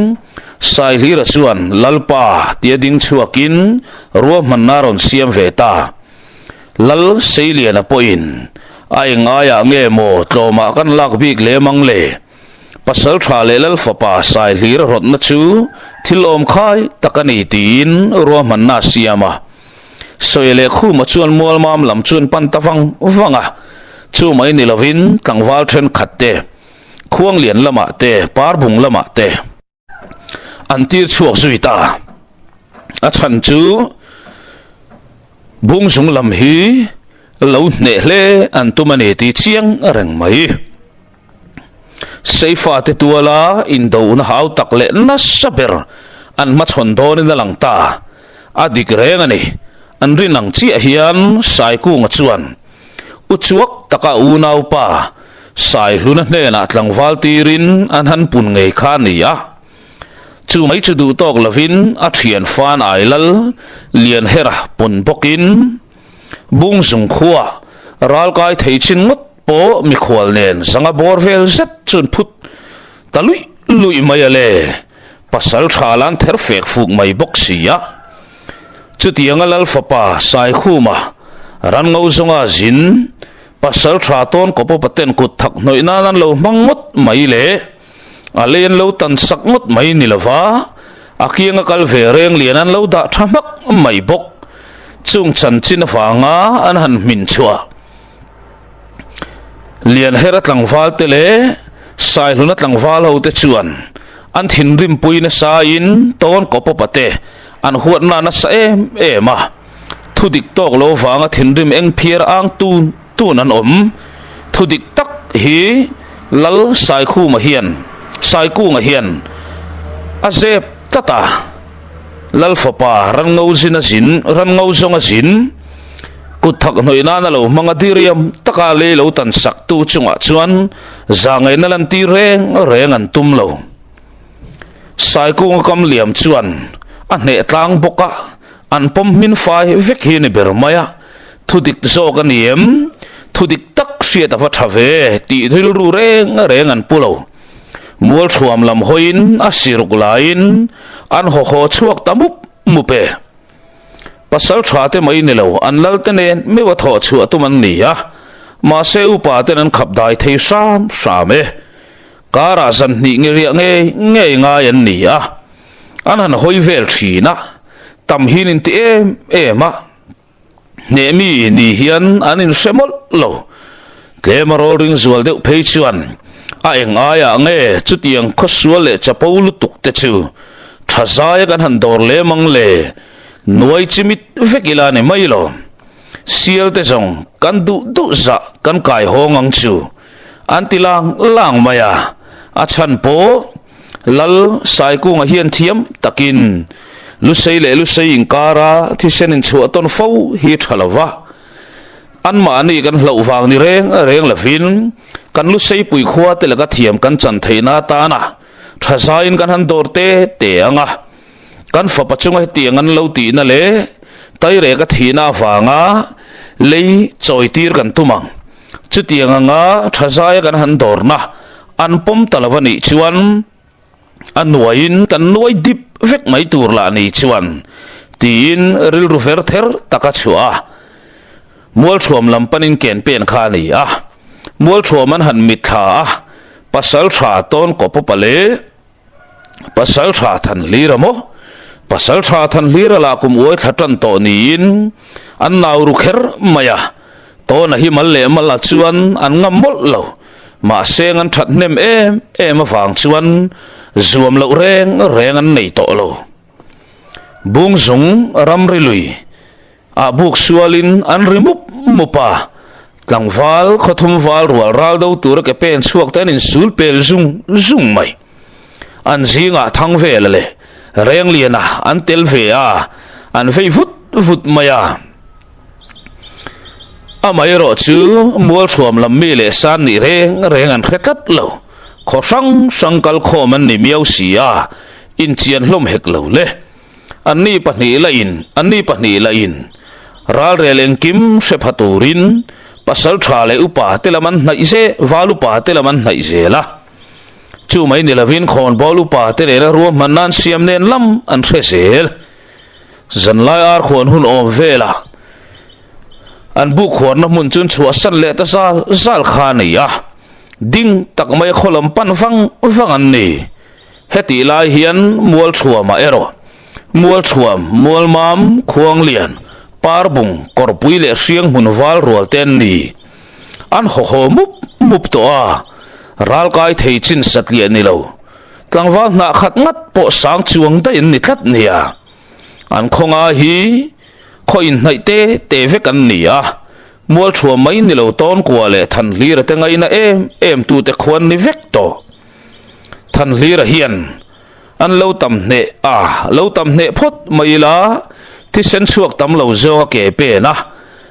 Saihlira chuan Lalpa tia ding chhuakin ruahmanna a rawn siam ve ta. Lal Seiliana pawhin a eng aiah nge maw tlawmah kan lak bik lem ang le? Pasal tha leh Lal fapa Saihlira rawtna chu thil awm khai tak a ni tiin ruahmanna a siam a. Sawi leh Khuma chuan Mualmam lam chu an pan ta vang vang a, chu mai ni lovin tlangval thenkhat te. Khuanglian lamah te, Parbung lamah te an tir chhuak zui ta. A chhan chu Bungzung lam hi lo hneh hle an tum a ni tih chiang reng mai. Seifa te tuala indohna hau tak leh nasa ber an hmachhawn dawnin a lang ta. A dik reng a ni. An rin ang chiah hian Saikunga chuan uchuak taka unaupa Saihluna hnenah tlangval tirin an han pun ngei kha a ni a. Chu mai chu duh tawk lovin a thian fan ai lal Lianhera pun bawkin Bungzung khua ralkai thei chin ngawt pawh mikhual nen zanga bawr vel zet chuan phut ta luih luih mai a le, pasal tha lan ther fek fuk mai bawk si a. Chutianga Lal fapa Saikhuma ranngo zawnga zin pasal tha tawn kawpa paten kut thak hnawih nan an lo hmang ngawt mai le, a lei an lo tan sak ngawt mai ni lova, a kianga kal ve reng lian an lo dah tha hmak mai bawk. Chung chanchin avanga an han hmin chhuah. Lianhera tlangval te leh Saihluna tlangval ho te chuan an thinrim pui nasa in tawn kawpawpa te an huatna nasa em em a, thu dik tawk lo vanga thinrim eng phiar ang tun tun an awm. Thu dik tak hi Lal Saikhuma hian Saikunga hian a zep tlat a, Lal fapa ranngo zin a zin ranngo zawng a zin. Kut thak hnawih nana lo hmang a diriam taka lei lo tan sak tu chungah chuan zahngaihna lantir reng reng an tum lo. Saikunga kam liam chuan a hneh tlang bawk a, an pawm hmin fai vek hi ni ber mai a, thu dik zawk a ni em? Thu dik tak hriat a va tha ve tih rilru reng reng an pu lo. Mualthuam lam hawiin a siruk laiin an haw haw chhuak ta mup mup e. Pasal tha te mai ni lo, an lal te nen meuh a thawh chhuah tum an ni a, mahse upa ten an khap dai thei hram hram e. Karah zan hnih nge riah ngei ngei ngai an ni a, an han hawi vel thin a, tam hin in ti em em a, hneh mi ni hian an inhre mawlh lo. Tlem a rawl ring zual deuh phei chuan a eng aiah nge chutiang khawsual leh chapo lutuk te chu tha zaia kan han dawr lem ang le, nuai chimit vek ila ni mai lo. Sial te zawng kan duh duh zah kan kai hawng ang chu an ti lang lang mai a, a chhan pawh Lal Saikunga hian thiam takin Lusei leh Lusei inkara thisen inchhuah tawn fo hi tha lo va. Anmahni kan hlauh vang ni reng reng lovin kan Luseipui khua te laka thiam kan chan theihna atana tha zaiin kan han dawr te te ang a. Kan fapa chunga hetiang an lo tihna leh Taireka thihna avanga lei chawitir kan tum ang. Chutiang anga tha zaia kan han dawrna an pawm ta lo a nih chuan, A nuaiin kan nuai dip vek mai tur lah ni chuan tiin rilru ver ther tak a chhuah a. Mualthuam lam panin ken pen kha a ni a. Mualthuam an han mitthla a, pasal tha tawn kawpawpa leh pasal tha Thanhlira maw? Pasal tha Thanhlira lah kum uai thla tan tawh niin an nau ru kher mai a. Tawna hi mal leh mal ah chuan an ngam mawlh lo. Mahse an that hnem em em avang chuan zuam loh reng reng an nei tawh lo. Bungzung ramri lui ah buk sualin an ri mup mup a, tlangval khawthum val rual ral do tura ke pen chhuak te an insul pel zung zung mai. An zingah Thangvela leh Rengliana an tel ve a, an vei vut vut mai a. Amaherawh chu Mualthuam lam mi leh san nih reng reng an hre tlat lo. Khaw hrang hrang kal khawm an ni miau si a, inchian hlawm hek lo le. Anni pahnih la in, anni pahnih la in. Ralrel engkim hre pha turin pasal tha leh upa te lam an hnaih ze, val upa te lam an hnaih zel a. Chu mai ni lovin khawnbawl upa te nena ruahman nan siam nen lam an hre zel. Zanlai ar khuan hun awm velah an buk khuarna hmun chu an chhuahsan leh ta zal zal kha a ni a, ding tak mai khaw lam pan vang vang an ni. Hetih lai hian Mualthuamah erawh Mualthuam, Mualmam, Khuanglian, Parbung, Kawrpui leh Hrianghmun val rual te an ni. An haw haw mup mup tawh a. Ralkai thei chin satliah ni lo. Tlangval hnah khat ngat pawh sang chuang daih an ni tlat nia. An khawnga hi khaw inhnaih te te vek an ni a, Mualthuam mai ni lo Tawnkua leh Thanhlira te ngaina em em tute khuan ni vek tawh. Thanhlira hian an lo tam hneh a, lo tam hneh phawt mai ila thisen chhuak tam lo zawng a ke pen a,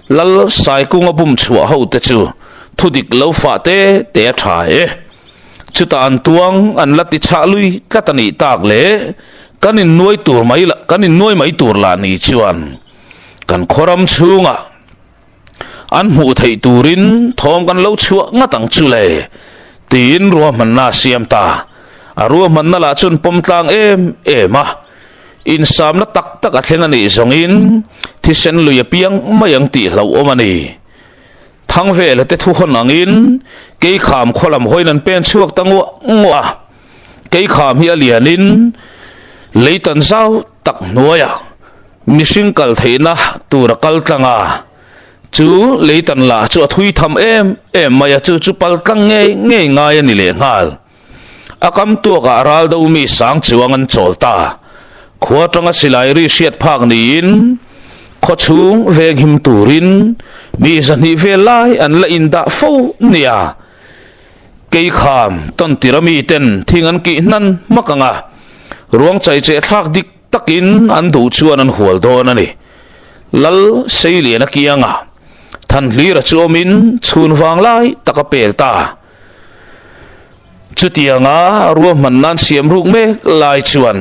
Lal Saikunga bum chhuah ho te chu thudik lo fah te te a tha e. Chutah an tuang an la ti chhah lui tlat a nih tak leh kan innuai tur mai lah kan innuai mai tur lah ni chuan kan khawram chhungah an hmuh theih turin thawm kan lo chhuah ngat ang chu le tiin ruahmanna a siam ta. A ruahmanna lah chuan pawm tlang em em a, insamna tak tak a thleng a nih zawngin thisen lui a piang mai ang tih hlauhawm a ni. Thangvela te thu hawn angin Keikham khaw lam hawiin an pen chhuak ta nguah nguah a. Keikham hi a lianin lei tan zau tak hnuaiah mihring kal theihna tur a kal tlang a. Chu lei tan lah chu a thui tham em em mai a, chu chu pal tlang ngei ngei ngai a ni lehnghal. A kam tuakah ral do mi sang chuang an chawl ta. Khua atanga silai ri hriat phak niin khaw chhung venghim turin mi zahnih vel lai an la indah fo nia. Keikham tawn tir ami ten thing an kih hnan hmak ang a, ruang chai cheh thlak dik takin an duh chuan an hual dawn a ni. Lal Seiliana kianga Thanhlira chu awmin chhun vang lai tak a pel ta. Chutianga ruahman nan siam ruk mek lai chuan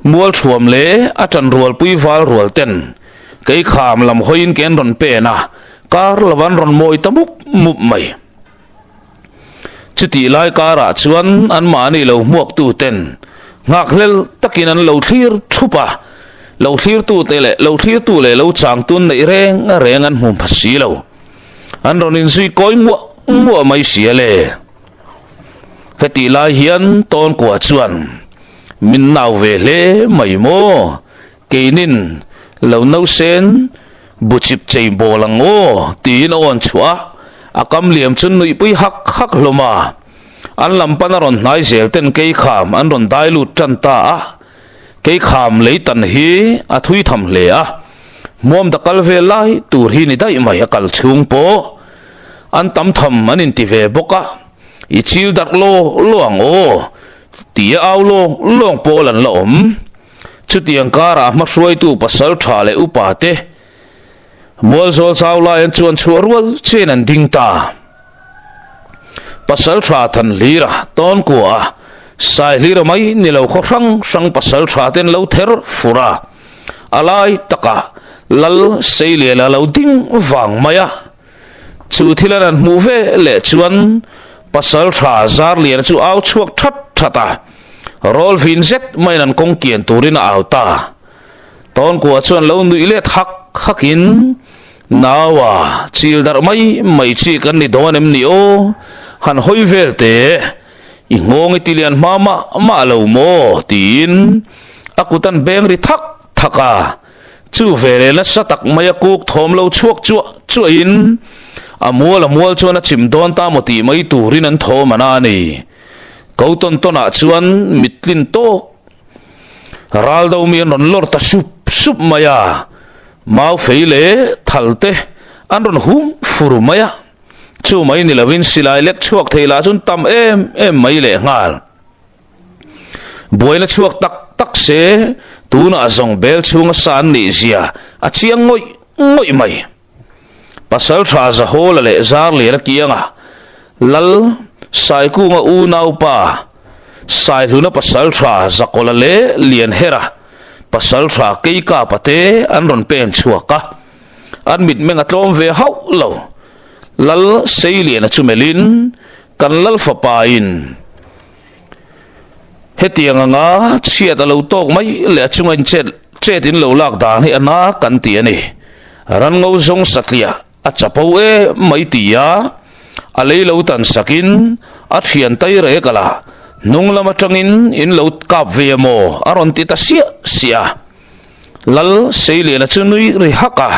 Mualthuam leh a tanrualpui val rual ten Keikham lam hawiin ke an rawn pen a, kar lo an rawn mawi ta mup mup mai. Chutih lai karah chuan anmahni lo hmuaktu ten nghakhlel takin an lo thlir thup a, lo thlirtute leh lo thlirtu leh lo changtun neih reng reng an hmu hma si lo. An rawn inzui kawi muah muah mai si a le. Hetih lai hian Tawnkua chuan min nau ve hle mai maw? Keinin lo nausen bu chip chei bawl ang aw tiin a awn chhuah a, a kam liam chu nuihpui hak hak hlawm a. An lam pan a rawn hnai zel ten Keikham an rawn dai lut tan ta a. Keikham lei tan hi a thui tham hle a, hmuam da kal ve lai tur hi ni daih mai a kal chhung pawh an tam tham an inti ve bawk a, i chil darh law law ang aw tia au lawng lawng pawl an la awm. Chutiang karah hmahruaitu pasal tha leh upa te Mualzawl chau lai an chuan chhuah rual chen an ding ta. Pasal tha Thanhlira Tawnkua a Saihlira mai ni lo khaw hrang hrang pasal tha ten lo ther fur a, a lai takah Lal Seiliana lo ding vang mai a. Chu thil an han hmuh ve leh chuan pasal tha Zarliana chu au chhuak that that a, rawl vin zet maiin an kawng kian turin a au ta. Tawnkua chuan lo nuih let hak hakin, Naua, chil darh mai mai chi kan ni dawn em ni aw? Han hawi vel teh, i nghawng i ti lian hma mah mah lo maw? tiin a kut an beng ri thak thak a. Chu veleh nasa tak mai a kuk thawm lo chhuak chuah chuahin a mual a mual chuan a chim dawn ta maw tih mai turin an thawm a na a ni. Ko tawn tawnah chuan mittlin tawk Ral do mi an rawn lawr ta sup sup mai a, mau fei leh thal te an rawn hum fur mai a, chu mai ni lovin silai lek chhuak thei lah chuan tam em em mai leh nghal. Buaina chhuak tak tak se tunah zawng bel chhunga sa an nih zia a chiang ngawih ngawih mai. Pasalṭha Zahawla leh Zarliana kianga Lal Saikunga unaupa Saihluna pasalṭha Zakawla leh Lianhera pasalṭha Keikapa te an rawn pen chhuak a, an mitmeng a tlawm ve hauh lo. Lal Seiliana chu melhin kan Lal fapain hetiang anga chhiat a lo tawk mai leh a chunga in chet chet in lo lak dan hi a na kan ti a ni. Ranngo zawng satliah a chapo e mai ti a, a lei lo tan sakin a thian tai rek a la, hnung lam atangin in lo kap ve a maw a rawn ti ta siah siah a. Lal Seiliana chu nui ri hak a,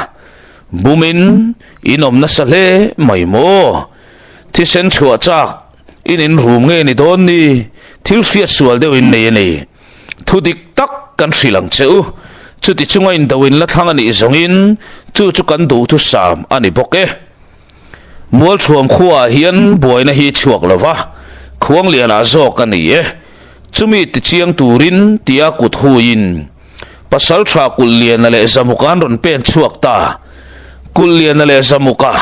bumin in awm nasa hle mai maw? Thisen chhuah chak. In in rum nge ni dawn ni? Thil hriat sual deuh in nei a ni. Thu dik tak kan hrilh ang che u. Chuti chunga indo in la thlang a nih zawngin chu chu kan duhthusam a ni bawk e. Mualthuam khuaah hian buaina hi chhuak lo va, Khuanglianah zawk a ni e. Chumi tichiang turin tia kut huiin Pasaltha Kulhliana leh Zamuka an rawn pen chhuak ta. Kulhliana leh Zamuka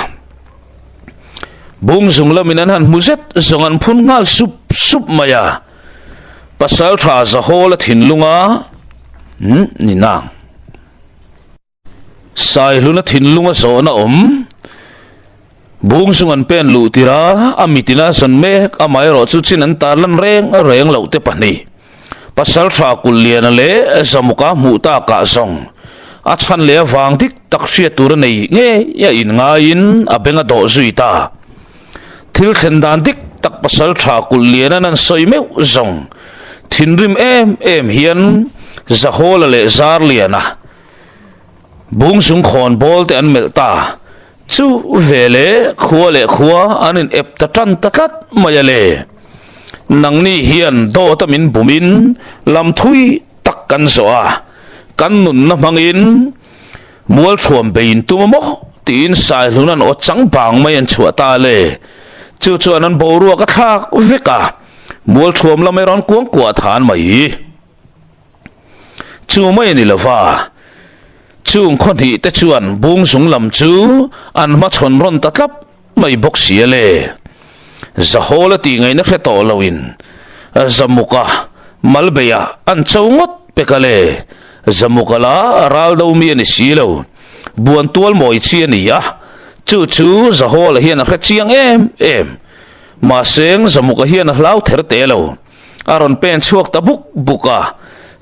bungzung lamin an han hmu zet zawng an phun nghal sup sup mai a. Pasaltha Zahawla thinlunga ni nang. Saihluna thinlunga zawhna awm. Bungzung an pen luh tir a, a mitin a zawn mek, amaherawh chu chin an tarlan reng reng loh te pahnih. Pasaltha Kulhliana leh Zamuka hmuh takah zawng a chhan leh avang dik tak hriat tur a nei ngei a inngaiin a beng a dawh zui ta. Thil thlen dan dik tak Pasaltha Kulhliana'n an sawi meuh zawng thinrim em em hian Zahawla leh Zarliana Bungzung khawn bawl te an melh ta. Chu ve leh khua leh khua an in ep ta tan ta tlat mai a le. Nangni hian dawt a min bum in lam thui tak kan zawh a, kan nunna hmang in mualthuam bei in tum a maw tiin Saihlun an aw chang bang mai an chhuah ta a le. Chu chuan an boruak a thlak vek a, mualthuam lam erawh an kuangkuah than mai. Chu mai a ni lo va, chung khaw hnih te chuan bung zung lam chu an hmachhawn rawn ta tlap mai bawk si a le. Zahawl a tih ngaihna hre tawh loin Zamuka Malbeia an cho ngawt pek a le. Zamuka la ral do mi a ni si lo, buan tual mawi chi a ni a, chu chu Zahawla hian a hre chiang em em. Mahseng Zamuka hian a hlau ther te lo. A rawn pen chhuak ta buk buk a,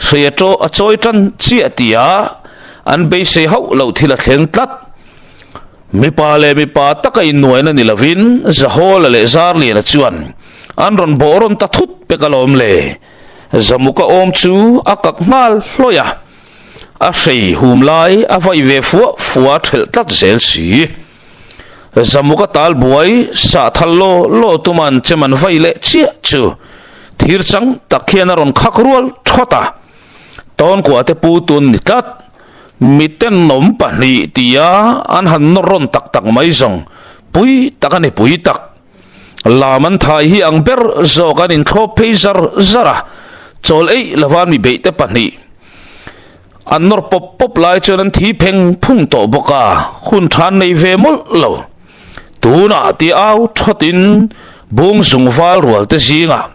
hria chaw a chawi tan chiah tia an beisei hauh loh thil a thleng tlat. Mipa leh mipa taka innuaina ni lovin Zahawla leh Zarliana chuan an rawn bawh rawn ta thut pek alawm le. Zamuka awm chu a kak nghal hlawih a, a hrei hum lai a vai ve fua fua thelh tlat zel si. Zamuka tal buai sah thal law law tuman chem an vai leh chiah chu thir chang tak hian a rawn khak rual thawt a, Tawnkuah te pu tun ni tlat, miten awm pahnih tia an han nawr rawn tak tak mai zawng pui tak a ni pui tak. Lam an thai hi ang ber zawk an inthlawp phei zar zar a, chawl eih lova mi beih te pahnih. An nawr pawp pawp lai chuan an thi pheng phung tawh bawk a, hun tha an nei ve mawlh lo. Tunah ti au thawtin bung zung val rual te zingah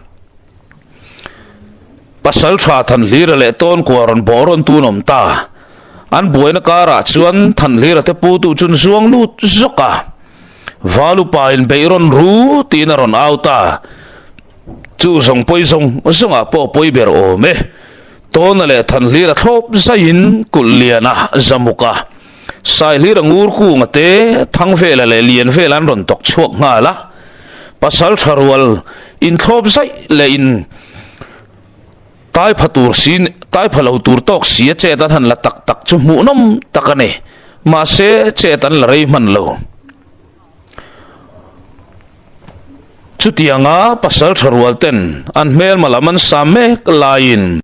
pasal tha Thanhlira leh Tawnkua rawn bawh rawn tun awm ta. An buaina karah chuan Thanhlira te putu chun zuang lut zawk a, Valupa in beih rawn ru tiin a rawn au ta. Chu zawng pawi zawng zawngah pawh pawi ber awm e. Tawna leh Thanhlira thlawp zaiin Kulhliana Zamuka, Saihlira Ngur Kunga te Thangvela leh Lianvela an rawn tawk chhuak nghal a. Pasal tha rual inthlawp zaih leh in tai pha tur si tai pha lo tur tawk si a chet an han la tak tak chu hmuhnawm tak a ni. Mahse chet an la rei hman lo. Chutianga pasal tha rual ten an hmelma lam an sa mek laiin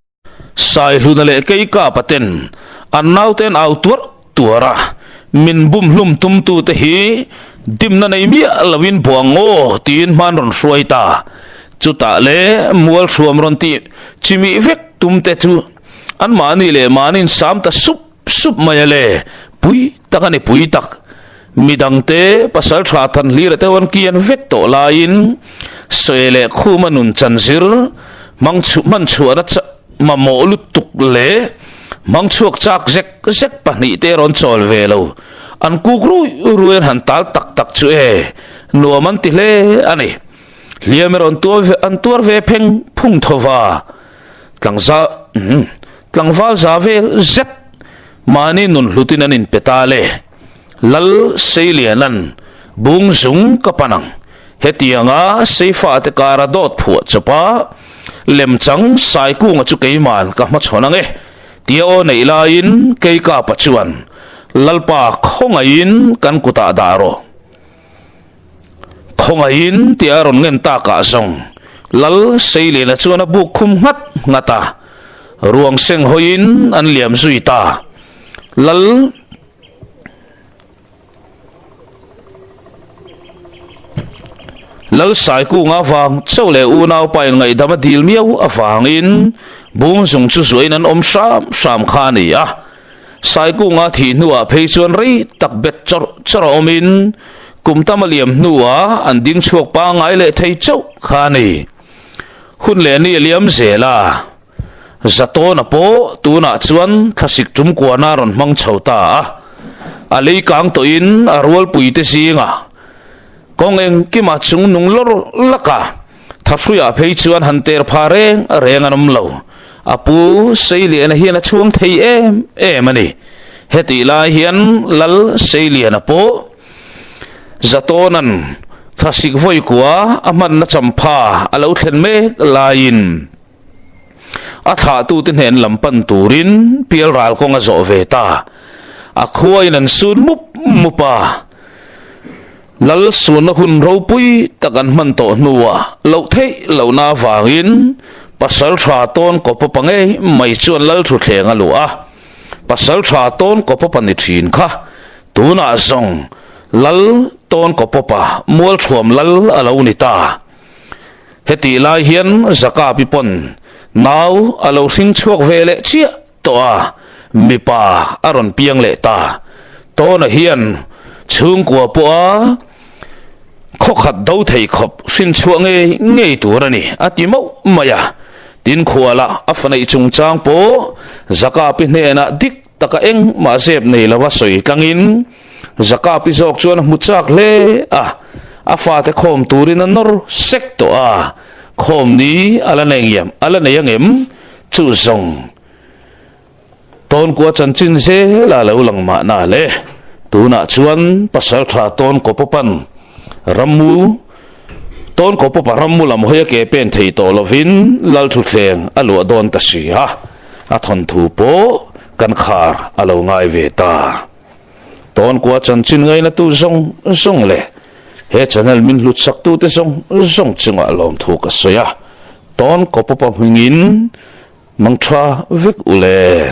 Saihluna leh Keikapa ten an naute an au tuarh tuarh a, min bum hlum tumtu te hi dimna nei miah loin buang aw tiin hman rawn hruai ta. Chutah le mualhruam rawn tih chimih vek tum te chu anmahni leh mahniin sam ta sup Sup mai a le, pui tak a ni pui tak. Midangte pasal tha than hlir a teuh an kian vek tawh laiin sawi leh khuma nun chan zir hmang chhuah hman chhuahna mamawh lutuk leh hmang chhuak chak zek zek pahnihte rawn chawl ve lo. An kuk rui rui an han tal tak tak chu e, nuam an ti hle a ni. Hliam erawh an tuar an tuar ve pheng phung tho va. Tlangza umm Tlangval za vel zet mahni nun hlutin an inpe ta le. Lal Seilianan bung zung ka pan ang. Hetianga Seifate kara dawt phuah chawpa lemchang Saikunga chu keiman ka hmachhawn ang e tia aw neih laiin Keikapa chuan Lalpa khawngaihin kan kutah dah rawh. Khawngaihin tia a rawn ngen takah zawng Lal Seiliana chuan a buk khum nghat nghat a, ruang seng hawiin an liam zui ta. Lal. Lal Saikunga vang chauh leh unaupa in ngaihdam a dil miau avangin Bungzung chu zuain an awm hram hram kha a ni a. Saikunga thih hnuah phei chuan rei tak bet chawrh chawrh a awmin kum tam a liam hnuah an ding chhuak pangngai leh thei chauh kha a ni. Hun leh ni a liam zel a. Zatawna pawh tunah chuan thlasik tum kuana rawn hmang chho ta a, a lei kang tawhin a rualpuite zingah kawng engkima chung nung lawr lak a, thahruiah phei chuan han ter pha reng reng an awm lo. A pu Seiliana hian a chhuang thei em em a ni. Hetih lai hian Lal Seiliana pawh Zatawna'n thlasik vawi kua a hmanna champha a lo thlen mek laiin, A thlahtute hnen lam pan turin pialral kawng a zawh ve ta. A khuain an sun mup mup a. Lal sunna hun ropui tak an hman tawh hnuah loh theih lohna avangin pasal tha tawn kawpa pa ngei mai chuan lal thutthleng a luah a. Pasal tha tawn kawpa pa ni thin kha tunah zawng lal tawn kawpa pa mualthuam lal a lo ni ta. Hetih lai hian Zakapi pawn nau a lo hring chhuak ve leh chiah tawh a, mipa a rawn piang leh ta. Tawna hian chhungkua pawha khawkhat do thei khawp hrin chhuah ngei ngei tur a ni a ti mauh mai a. Tin khualah a fa neih chungchang pawh Zakapi hnenah dik taka engmah zep nei lova sawi tlangin Zakapi zawk chuan a hmu chak hle a, a fate khawm turin a nawr sek tawh a, khawm ni a la nei ngiam a la nei angem chu zawng Tawnkua chanchin zela lo lang mahna le tunah chuan Pasaltha Tawnkawpapan rammu Tawnkawpapa rammu lam hawi a ke pen thei tawh lovin Lalthuthleng a luah dawn ta si a, a thawnthu pawh kan khar a lo ngai ve ta. Tawnkua chanchin ngainatu zawng zawng leh he channel min hlut saktute zawng zawng chungah lawmthu ka sawi a, Tawnkawpapa hmingin mangtha vek u le.